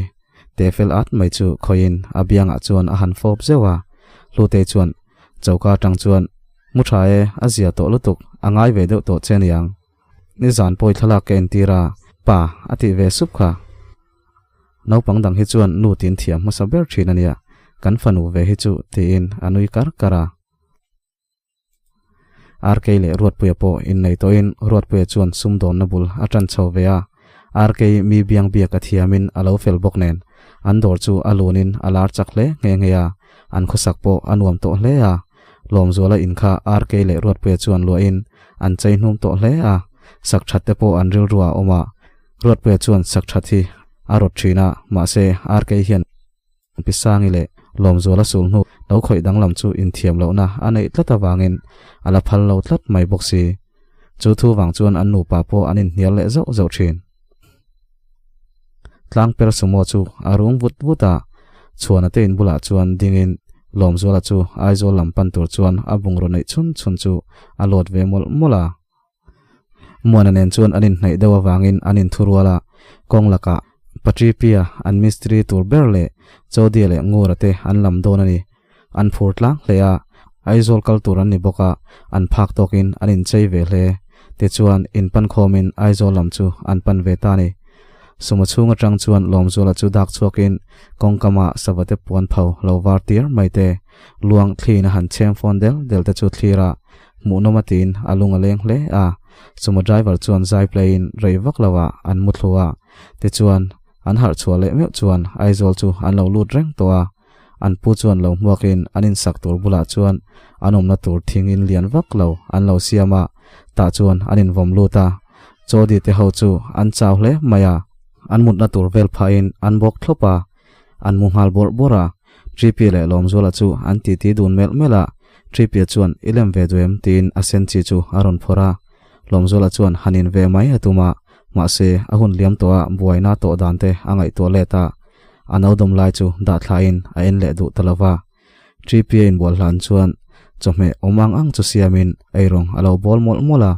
Te fel at mai chu khawiin a biangah chuan a han fawp zeuh a. Hlutei chuan choka atang chuan, Mu tha e, a zia tawh lutuk, a ngai ve deuh tawh che aniang. Nizan pawi thlalak ka entir a, pa a tih ve sup kha. Naupang dang hi chuan nu tin thiam hmasa ber thin ania, kan fanu ve hi chu tiin a nui kar kar a. RK leh Ruatpuia pawh innei tawhin Ruatpuia chuan sumdawnna bul a tan chho ve a, RK mi biang biak a thiamin a lo fel bawk nen an dawr chu a lunin a lar chak hle nghe nghe a, an khawsak pawh a nuam tawh hle a. Lawmzuala in kha RK leh Ruatpuia chuan luahin an chei hnum tawh hle a, sak that te pawh an rilru ah a awm a, Ruatpuia chuan sak that hi a rawt thin a, mahse RK hian Pi Sangi leh Lawmzuala sulhnu lo khawih danglam chu inthiam lohna a neih tlat avangin a la phal lo tlat mai bawk si. Chu thu vang chuan an nupa pawh an inhnial leh zauh zauh thin. Tlangper sumo chu a rung vut vut a, Chhuana te in bulah chuan dingin Lawmzuala chu Aizawl lam pan tur chuan a bungraw neih chhun chhun chu a lawt ve mawlh mawlh a. Muana nen chuan an inhnaih deuh avangin an inthurual a, kawng lakah Patripia an mistiri tur ber leh Chodia leh Ngura te an lam dawn a ni. An phur tlang hle a, Aizawl kal tur an ni bawk a, an phak tawkin an inchei ve hle. Tichuan, inpankhawmin Aizawl lam chu an pan ve ta a ni. Sumo chhung atang chuan Lawmzuala chu dak chhuakin kawngkama savate puan pho lo var tir mai te, luang thliin a han chhem fawn del del te chu thlir a, Hmuhnawm a tiin a lung a leng hle a, sumo driver chuan zai play in rei vak lo ah an mu thlu a, tichuan an harh chhuah leh meuh chuan Aizawl chu an lo lut reng tawh a, an pu chuan lo hmuak in an insak tur bulah chuan an awmna tur thing in lian vak lo an lo siam a, tah chuan an invawm lut a, Chawdi te ho chu an chau hle mai a, an mutna tur vel phah in an bawk thlawp a, an mu nghal bawrh bawrh a, Tripi leh Lawmzuala chu an titi dun melh melh a, Tripia chuan i lem ve duh em tiin a sen chi chu a rawn phawrh a. Lawmzuala chuan han in ve mai a tum a, mahse a hun liam tawh a buaina tawh dan te a ngaihtuah let a, a no dawm lai chu dah thlain a en leh duh ta lo va. Tripia inbual hlan chuan chawhmeh awm ang ang chu siamin eirawng a lo bawl mawlh mawlh a,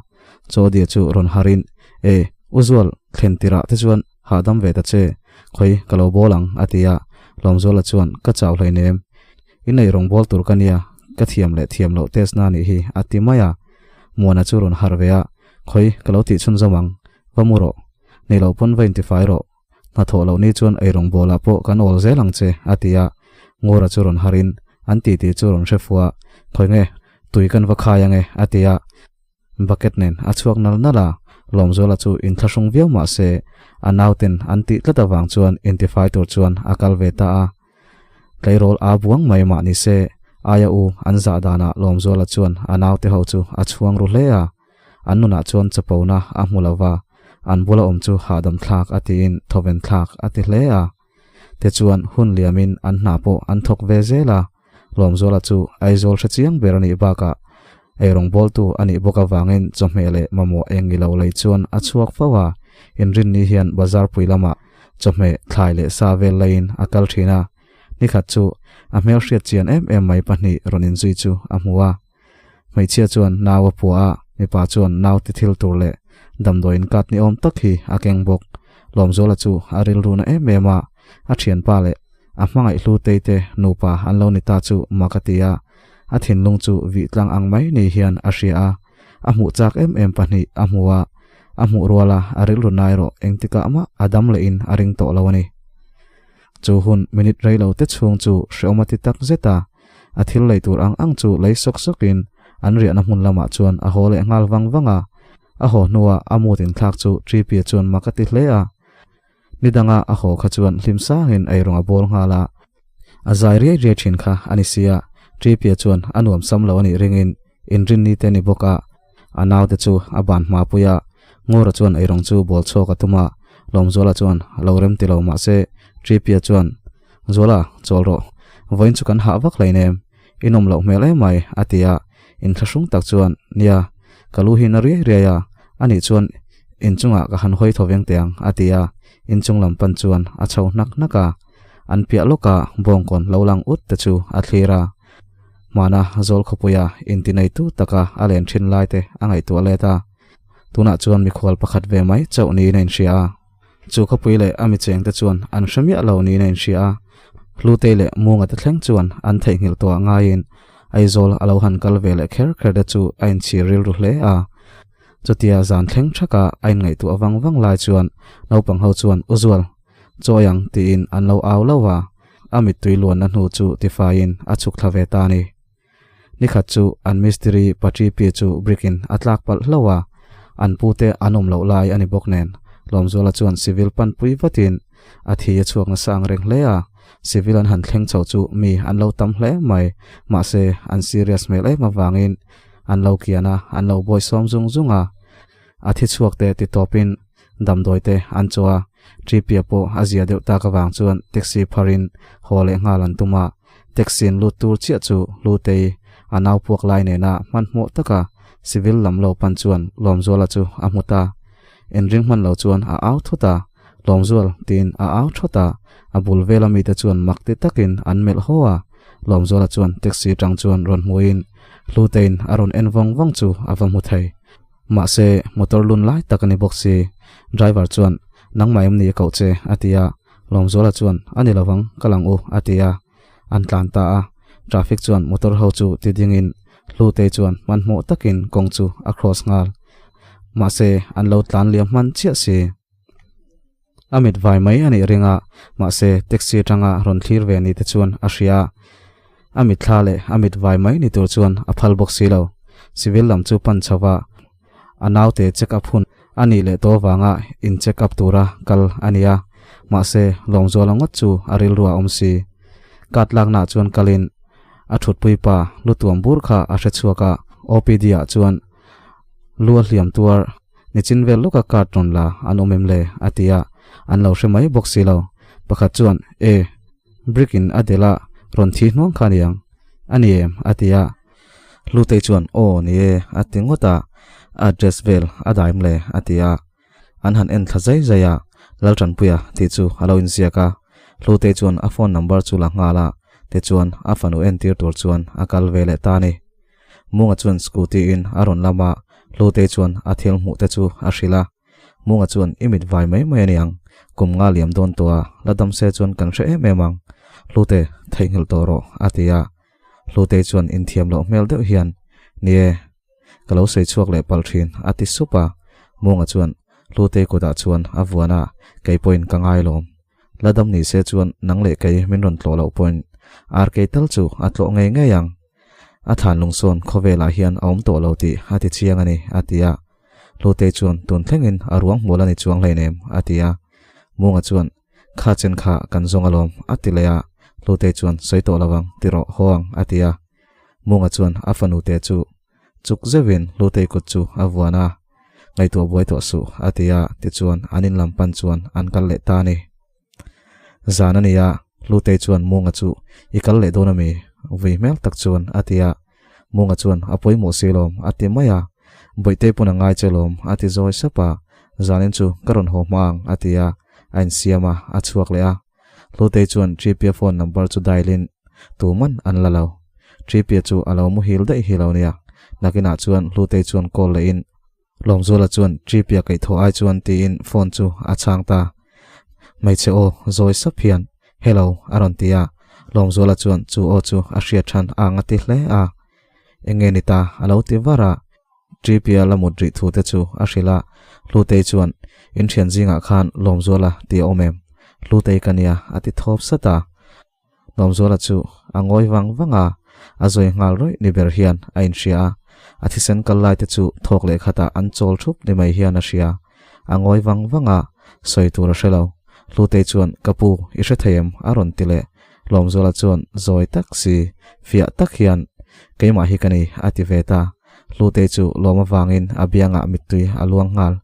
Chawdia chu rawn harin, E, U Zual, thlen tirah te chuan hahdam ve ta che, khawi ka lo bawl ang, a ti a. Lawmzuala chuan, Ka chau hleinem, i nei rawng bawl tur ka nia, ka thiam leh thiam loh test na nih hi, a ti mai a. Muana chu rawn harh ve a, Khawi ka lo tih chhunzawm ang, va mu rawh, nei loh pawn va intifai rawh, hnathawh loh ni chuan ei rawng bawlah pawh kan awl zel ang che, a ti a. Ngura chu rawn harhin, an titi chu rawn hre fua, Khawi nge, tui kan va khai ang e, a ti a. Bucket nen a chhuak nal nal a, Lawmzuala chu inthlahrung viau mah se a nauten an tih tlat avang chuan intifai tur chuan a kal ve ta a. Tleirawl aa buang mai mah ni se aia u an zah danah Lawmzuala chuan a naute ho chu a chhuang ru hle a. An nunah chuan chapona a hmu lo va, an bula awm chu hahdam thlak a tiin thawven thlak a ti hle a. Tichuan hun liamin an hna pawh an thawk ve zel a, Lawmzuala chu Aizawl hre chiang ber a nih bakah eirawngbawltu a nih bawk avangin chawhmeh leh mamawh eng i lo lei chuan a chhuak fo a, inrinni hian bazar pui lamah chawhmeh thlai leh sa vel laiin a kal thin a, nikhat chu a hmelhriat chian em em mai pahnih rawn inzui chu a hmu a. Hmeichhia chuan nau a pua a, mipa chuan nau ti thil tur leh damdawi inkat ni awm tak hi a keng bawk. Lawmzuala chu a rilru na em em a, a thianpa leh a hmangaih Hlutei te nupa an lo ni ta chu mak a ti a, a thinlung chu vih tlang ang mai ni hian a hria a, a hmuh chak em em pahnih a hmu a, a hmuh ruala a rilru na erawh engtikah mah a dam lehin a ring tawh lo a ni. Chu hun minute rei lo te chhung chu hreawm a ti tak zet a, A thil lei tur ang ang chu lei sawk sawkin an riahna hmun lamah chuan a haw leh nghal vang vang a. A haw hnuah a mood inthlak chu Tripia chuan mak a ti hle a. Ni danga a haw kha chuan hlim sangin eirawng a bawl nghal a. A zai riai riai thin kha a ni sia, Tripia chuan a nuam sam lo a nih ringin inrinni te ni bawk a, a naute chu a ban hma pui a. Ngawra chuan eirawng chu bawl chhuak a tum a, Lawmzuala chuan lo rem ti lo mahse Tripia chuan Zuala, chawl rawh. Vawiin chu kan hah vak hleinem. I nawm loh hmel em mai, a ti a. Inthlahrung tak chuan, Nia, ka lu hi na riai riai a, anih chuan inchungah ka han hawi tho veng teh ang, a ti a. Inchung lam pan chuan a chho hnak hnak a. An piah lawka bawngkawn lo lang ut te chu a thlir a. Hmana zawl khawpuia intineitu taka a len thin lai te a ngaihtuah let a. Tunah chuan mikhual pakhat ve mai chauh niin a inhria a. Chu khawpui leh a mi chengte chuan an hre miah lo niin a inhria a, Hlutei leh Munga te thleng chuan an theihnghilh tawh ah ngaiin Aizawl a lo han kal ve leh kher kher te chu a inchhir rilru hle a. Chutia zan thleng thaka a inngaihtuah vang vang lai chuan naupang ho chuan U Zual, chawi ang tiin an lo au lo a, a mittui luanna hnu chu tifaiin a chhuk thla ve ta a ni. Nikhat chu an mistiri Patripi chu brick-in a tlak palh hlauh a, an pute an awm loh lai a ni bawk nen, Lawmzuala chuan civil panpui vatin a thi a chhuak nasa ang reng hle a, civil an han thleng chho chu mi an lo tam hle mai, mahse an serious hmel em avangin an lo kian a, an lo bawisawm zung zung a, a thi chhuak te ti tawpin damdawi te an chaw a, Tripia pawh a zia deuh tak avang chuan taxi pharin haw leh nghal an tum a. Taxi an lut tur chiah chu Hlutei a nau puak lai nena hmanhmawh taka civil lam lo pan chuan Lawmzuala chu a hmu ta. Inring hman lo chuan a au thut a, Lawmzual tiin a au thawt a, a bul vela mite chuan mak ti takin an melh haw a. Lawmzuala chuan taxi tang chuan rawn hmuin Hlutei'n a rawn en vawng vawng chu a va hmu thei. Mahse, motor lun lai tak a ni bawk si. Driver chuan, Nangmah em ni a koh che? a ti a. Lawmzuala chuan, A ni lovang, ka lang u, a ti a. An tlan ta a. Traffic chuan motor ho chu ti dingin Hlutei chuan hmanhmawh takin kawng chu a cross nghal. Mahse, an lo tlan liam hman chiah si. A mit vai mai a nih ring a, mahse taxi atanga rawn thlir ve ni te chuan a hria a. A mitthla leh a mit vai mai ni tur chuan a phal bawk si lo. Civil lam chu pan chho va, a naute check up hun a nih leh tawh vanga in check up tura kal a ni a, mahse Lawmzuala ngawt chu a rilru a awm si. Card laknaah chuan kalin a thutpui pa lutuam bur kha a hre chhuak a, OPD ah chuan lu a hliam tuar nichin vel lawka card rawn la an awm em le a ti a, an lo hre mai bawk si lo. Pakhat chuan E, brick in a delh a, rawn thi hnuang kha aniang a ni em a ti a. Hlutei chuan aw ni e a ti ngawt a, a address vel a daim le a ti a. An han en thla zai zai a, Laltanpuia tih chu a lo inziak a. Hlutei chuan a phone number chu la nghal a, tichuan a fanu entir tur chuan a kal ve leh ta a ni. Munga chuan scooty in a rawn lam a, Hlutei chuan a thil hmuh te chu a hrilh a. Munga chuan i mit vai mai mai a niang, kum nga liam dawn tawh a, la dam se chuan kan hre em em ang. Hlute, theihnghilh tawh rawh a ti a. Hlutei chuan inthiam loh hmel deuh hian, Ni e, ka lo sawi chhuak leh palh thin, a ti sup a. Munga chuan Hlutei kutah chuan a vuan a, Kei pawhin ka ngai lawm. La dam ni se chuan nang leh kei min rawn tlawh loh pawhin RK tal chu a tlawh ngei ngei ang. A thlan lungsawn khawvelah hian a awm tawh lo tih a ti chiang a ni, a ti a. Hlutei chuan, Tun thlengin a ruang hmual a ni chuang hleinem, a ti a. Munga chuan, Kha chen kha kan zawng alawm, a ti leh a. Hlutei chuan, Sawi tawh lo ang, ti rawh, haw ang, a ti a. Munga chuan a fanu te chu chuk zeuhin Hlutei kut chu a vuan a, Ngaihtuah buai tawh suh, a ti a, tichuan an in lam pan chuan an kal leh ta a ni. Zan a ni a, Hlutei chuan Munga chu, I kal leh dawn a mi? Vui hmel tak chuan a ti a. Munga chuan, A pawimawh si lawm, a ti mai a. Bawihtei pawn a ngai che lawm, a ti zawi sap a. Zanin chu ka rawn haw hma ang, a ti a. A insiam a, a chhuak leh a. Hlutei chuan Tripia phone number chu dial in tuman an la lo. Tripia chu a lo muhil daih hi lo nia. Nakinah chuan Hlutei chuan call leh in Lawmzuala chuan Tripia kaihthawh ai chuan tiin phone chu a chhang ta. Hmeichhe aw zawi sap hian Hello a rawn ti a. Lawmzuala chuan chu aw chu a hriat than a ang a ti hle a. Enge ni ta a lo ti var a. Tripia la mut rih thu te chu a hrilh a, Hlutei chuan, In thian zingah khan Lawmzuala tih a awm em? Hlutei ka nia a ti thawp sat a. Lawmzuala chu a ngawi vang vang a, a zawi nghal rawih ni ber hian a inhria a, a thisen kal lai te chu thawk leh khatah an chawl thup ni mai hian a hria. A ngawi vang vang a, sawi tur a hre lo. Hlutei chuan, Ka pu, i hre thei em? a rawn ti leh. Lawmzuala chuan zawi tak si, fiah tak hian, Keimah hi ka ni, a ti ve ta. Hlutei chu lawm avangin a biangah mittui a luang nghal.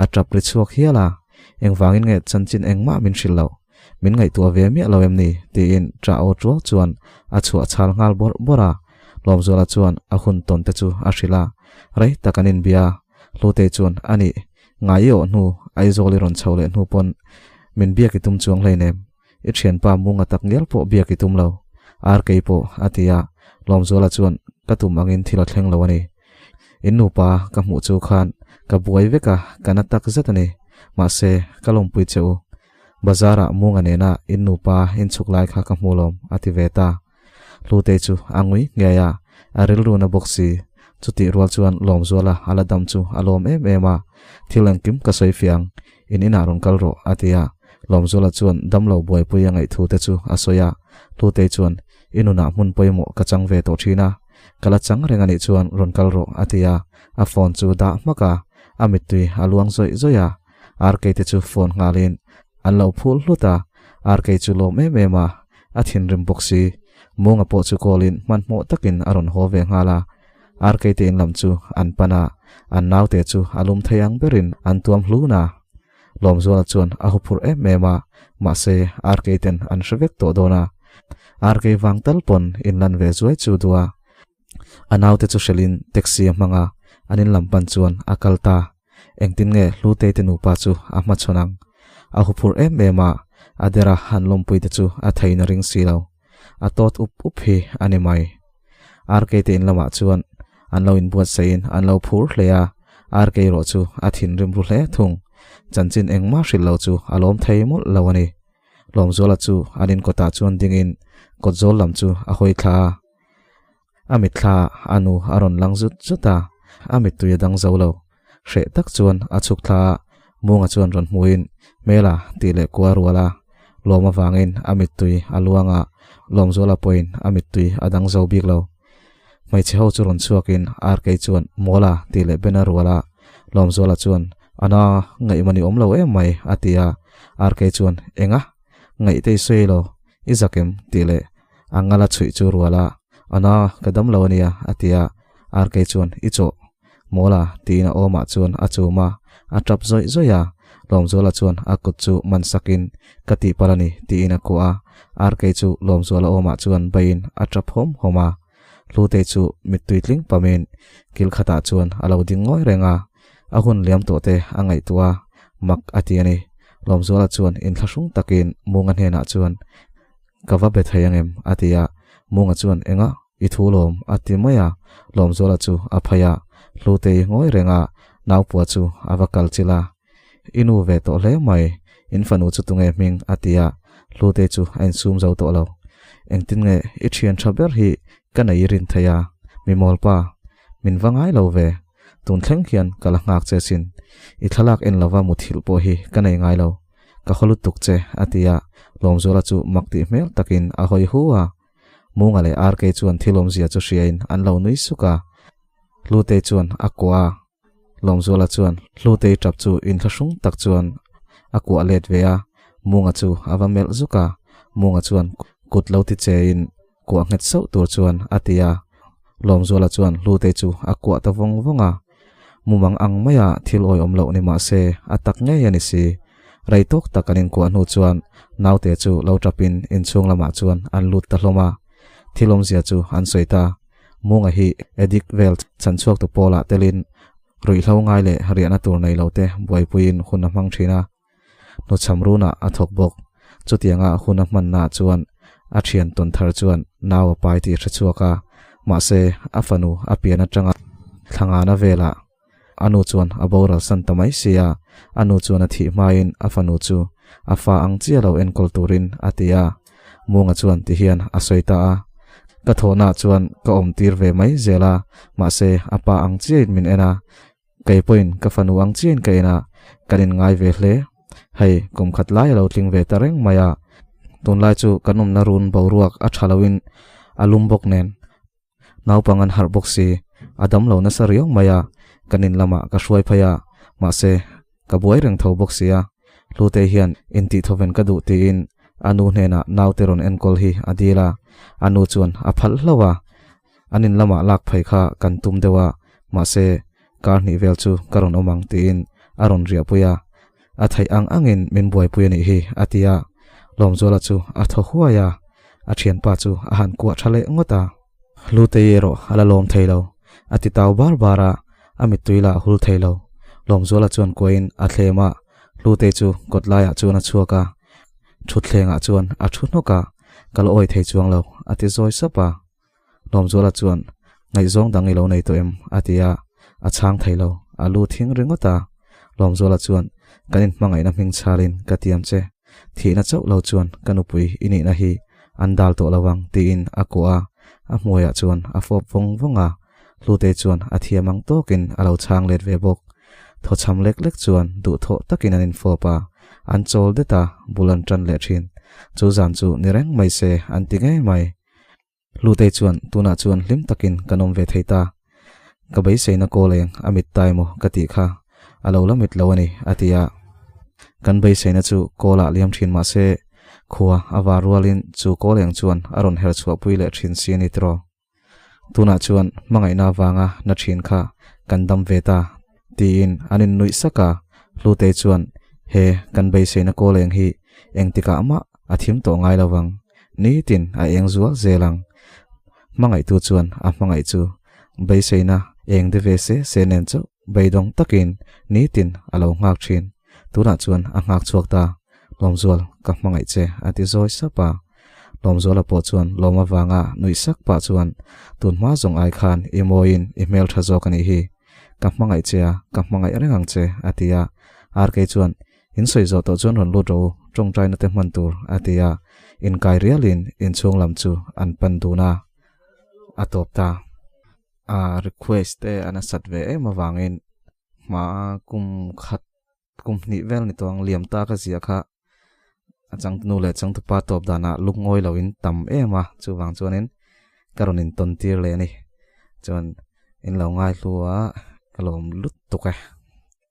A tap ri chhuak hial a, Engvangin nge chanchin engmah min hrilh loh? Min ngaihtuah ve miah lo em ni? tiin ṭah aw ṭuau chuan a chhuah chhal nghal bawrh bawrh a. Lawmzuala chuan a hun tawn te chu a hrilh a, Rei tak an inbia. Hlutei chuan, Anih, ngai i awh hnu, Aizawl i rawn chho leh hnu pawn min biak i tum chuang hleinem. I thianpa munga tak ngial pawh biak i tum lo. RK pawh a ti a, Lawmzuala chuan ka tum angin thil a thleng lo a ni. In nupa ka hmuh chu khan ka buai vek a, ka na tak zet a ni. Mahse, ka lawmpui che u. Bazar-ah munga nena in nupa inchhuk lai kha ka hmu lawm, a ti ve ta. Hlutei chu a ngui ngei a, a rilru na bawk si. Chutih rual chuan Lawmzuala a la dam chu a lawm em em a, Thil engkim ka sawi fiang, in inah rawn kal rawh, a ti a. Lawmzuala chuan damlo buaipui a ngaih thu te chu a sawi a. Hlutei chuan, I nunah hmun pawimawh ka chang ve tawh thin a, ka la chang reng a nih chuan rawn kal rawh, a ti a. A phone chu dah hmak a, a mittui a luang zawih zawih a. RK te chu phone nghalin an lo phul hlut a, RK chu lawm em em a, a thinrim bawk si. Munga pawh chu call in hmanhmawh takin a rawn haw ve nghal a. RK te in lam chu an pan a, an naute chu a lum thei ang berin an tuam hlun a. Lawmzuala chuan a huphurh em em a, mahse RK ten an hre vek tawh dawn a. RK vang tal pawn in lan ve zuai chu duh a. A naute chu hrelhin taxi a hmang a, an in lam pan chuan a kal ta. Engtin nge Hlutei te nupa chu a hmachhawn ang? A huphurh em em a, a dera han lawmpui te chu a theiin a ring si lo. A tawt up up hi a ni mai. RK te in lamah chuan an lo inbuatsaihin an lo phur hle a, RK erawh chu a thinrim ru hle thung. Chanchin engmah hrilh lo chu a lawm thei mawlh lo a ni. Lawmzuala chu an inkawtah chuan dingin kawtzawl lam chu a hawi thla a. A mitthla a nu a rawn lang zut zut a, a mittui a dang zo lo. Hreh tak chuan a chhuk thla a, Munga chuan rawn hmuin, Hmela tih leh kua rual a. Lawm avangin a mittui a luang a, Lawmzuala pawhin a mittui a dang zo bik lo. Hmeichhe ho chu rawn chhuakin RK chuan Mawla tih leh ben a rual a, Lawmzuala chuan, Ana, ngaihmani awm lo em mai, a ti a. RK chuan, Enga? Ngaihtei sawi lo, i zak em? tih leh A ngal a chhuih chu rual a, Ana, ka dam lo a nia, a ti a. RK chuan, I chawh, Mawla, tiin a awmah chuan a chum a, a tap zawih zawih a. Lawmzuala chuan a kut chu man sakin, Ka tihpalh a ni, tiin a kuah a. RK chu Lawmzuala awmah chuan baiin a tap hawm hawm a. Hlutei chu mittui tling pamin kil khatah chuan a lo ding ngawi reng a. A hun liam tawh te a ngaihtuah a, mak a ti a ni. Lawmzuala chuan inthlahrung takin Munga hnenah chuan, Ka va be thei ang em? a ti a. Munga chuan, Enga? I thu lawm? a ti mai a. Lawmzuala chu a phei a, Hlutei ngawi reng a, Naupua chu a va kal chilh a. I nu ve tawh hle mai, in fanu chu tunge hming? a ti a. Hlutei chu a insum zo tawh lo. Engtin nge i thian tha ber hi ka nei i rin thei a? Mi mawlpa, min va ngai lo ve. Tun thleng hian ka la nghak che sin. I thlalak en lova muthilh pawh hi ka nei ngai lo. Ka haw lutuk che, a ti a, Lawmzuala chu mak tih hmel takin a hawi hu a. Munga leh RK chuan thil awmzia chu hriain an lo nui suk a. Hlutei chuan a kuah a. Lawmzuala chuan Hlutei tap chu inthlahrung tak chuan a kuah let ve a, Munga chu a va melh zuk a, Munga chuan kut lo ti che in kuah nghet sauh tur chuan a ti a. Lawmzuala chuan Hlutei chu a kuah ta vawng vawng a, mumang ang maia thil awihawm loh ni mah se a tak ngei a ni si. Rei tawk tak an inkuah hnu chuan naute chu lo tap in inchhung lamah chuan an lut ta hlawm a, thil awmzia chu an sawi ta. Munga hi addict vel chhanchhuak tu pawlah telin ruihhlo ngai leh riahna tur nei lo te buaipuiin hun a hmang thin a, hnuchham runah a thawk bawk. Chutianga hun a hmannaah chuan a thian tawn thar chuan nau a pai tih a hre chhuak a, mahse a fanu a pian atanga thlangana velah a nu chuan a boral san ta mai si a, a nu chuan a thih hmain a fanu chu a fa ang chiah lo enkawl turin a ti a, Munga chuan ti hian a sawi ta a, Ka thawhnaah chuan ka awm tir ve mai zel a, mahse a pa ang chiahin min en a, kei pawhin ka fanu ang chiahin ka en a, kan inngai ve hle. Hei, kum khat lai a lo tling ve ta reng mai a, tunlai chu kan awmna run boruak a tha loin a lum bawk nen, Naupang an harh bawk si, a dam lo nasa riau mai a, kan in lamah ka hruai phei a, mahse, ka buai reng tho bawk si a, Hlutei hian intih thawven ka duh tiin a nu hnenah naute rawn enkawl hi a dil a, a nu chuan a phalh hlauh a, an in lamah lak phei kha kan tum deuh a, mahse, kar hnih vel chu ka rawn awm ang tiin a rawn riahpui a, a theih ang angin min buaipui a nih hi a ti a, Lawmzuala chu a thaw huai a, a thianpa chu a han kuah tha leh ngawt a. Hlutei erawh a la lawm thei lo, a ti tau bar bar a, a mittui lah a hul thei lo. Lawmzuala chuan kuahin a thlem a, Hlutei chu kawt laiah chuan a chhuak a, thutthlengah chuan a thu hnawk a, Ka la awi thei chuang lo, a ti zawi sap a. Lawmzuala chuan, Ngaihzawng dang i lo nei tawh em? a ti a, a chhang thei lo, a lu thing ringawt a. Lawmzuala chuan, Kan inhmangaihna hming chhalin ka tiam che, thihna chauh lo chuan ka nupui i nihna hi an dal tawh lo ang tiin a kuah a, a hmuaiah chuan a fawp vawng vawng a. Hlutei chuan a thiam ang tawkin a lo chhang let ve bawk. Thawchham lek lek chuan duhthawh takin an infawp a, an chawl det a, bul an tan leh thin. Chu zan chu ni reng mai se an ti ngei mai. Hlutei chuan, Tunah chuan hlim takin kan awm ve thei ta. Ka beiseina kawl eng a mit ta emaw ka tih kha a lo la mit lo a ni, a ti a. Kan beiseina chu kawlah liam thin mah se, khua a var rualin chu kawl eng chuan a rawn her chhuahpui leh thin si a ni tiraw. Tunah chuan hmangaihna avanga na thin kha kan dam ve ta, tiin an innuih sak a. Hlutei chuan, He kan beiseina kawl eng hi engtikah mah a thim tawh ngai lo vang. Nitin a eng zual zel ang. Hmangaihtu chuan a hmangaih chu beiseina eng de ve se se nen chauh beidawng takin nitin a lo nghak thin. Tunah chuan a nghak chhuak ta. Lawmzual, ka hmangaih che a ti zawi sap a. Lawmzuala pawh chuan lawm avanga nuih sak pah chuan tun hma zawng ai khan i mawiin i hmeltha zawk a nih hi. Ka hmangaih che a, ka hmangaih reng ang che a ti a. RK chuan In sawi zawh tawh chuan rawn lut rawh u, tawngtaina te hman tur, a ti a. Inkai rialin inchhung lam chu an pan dun a, a tawp ta. A request te a nasat ve em avangin hma kum khat kum hnih vel ni tawh ang liam ta ka zia kha a changtunu leh changtupa tawp danah lungawi loin tam em a, chuvang chuanin ka rawn intawn tir leh a ni. Chuan in lo ngaihlu a, ka lawm lut tuk e.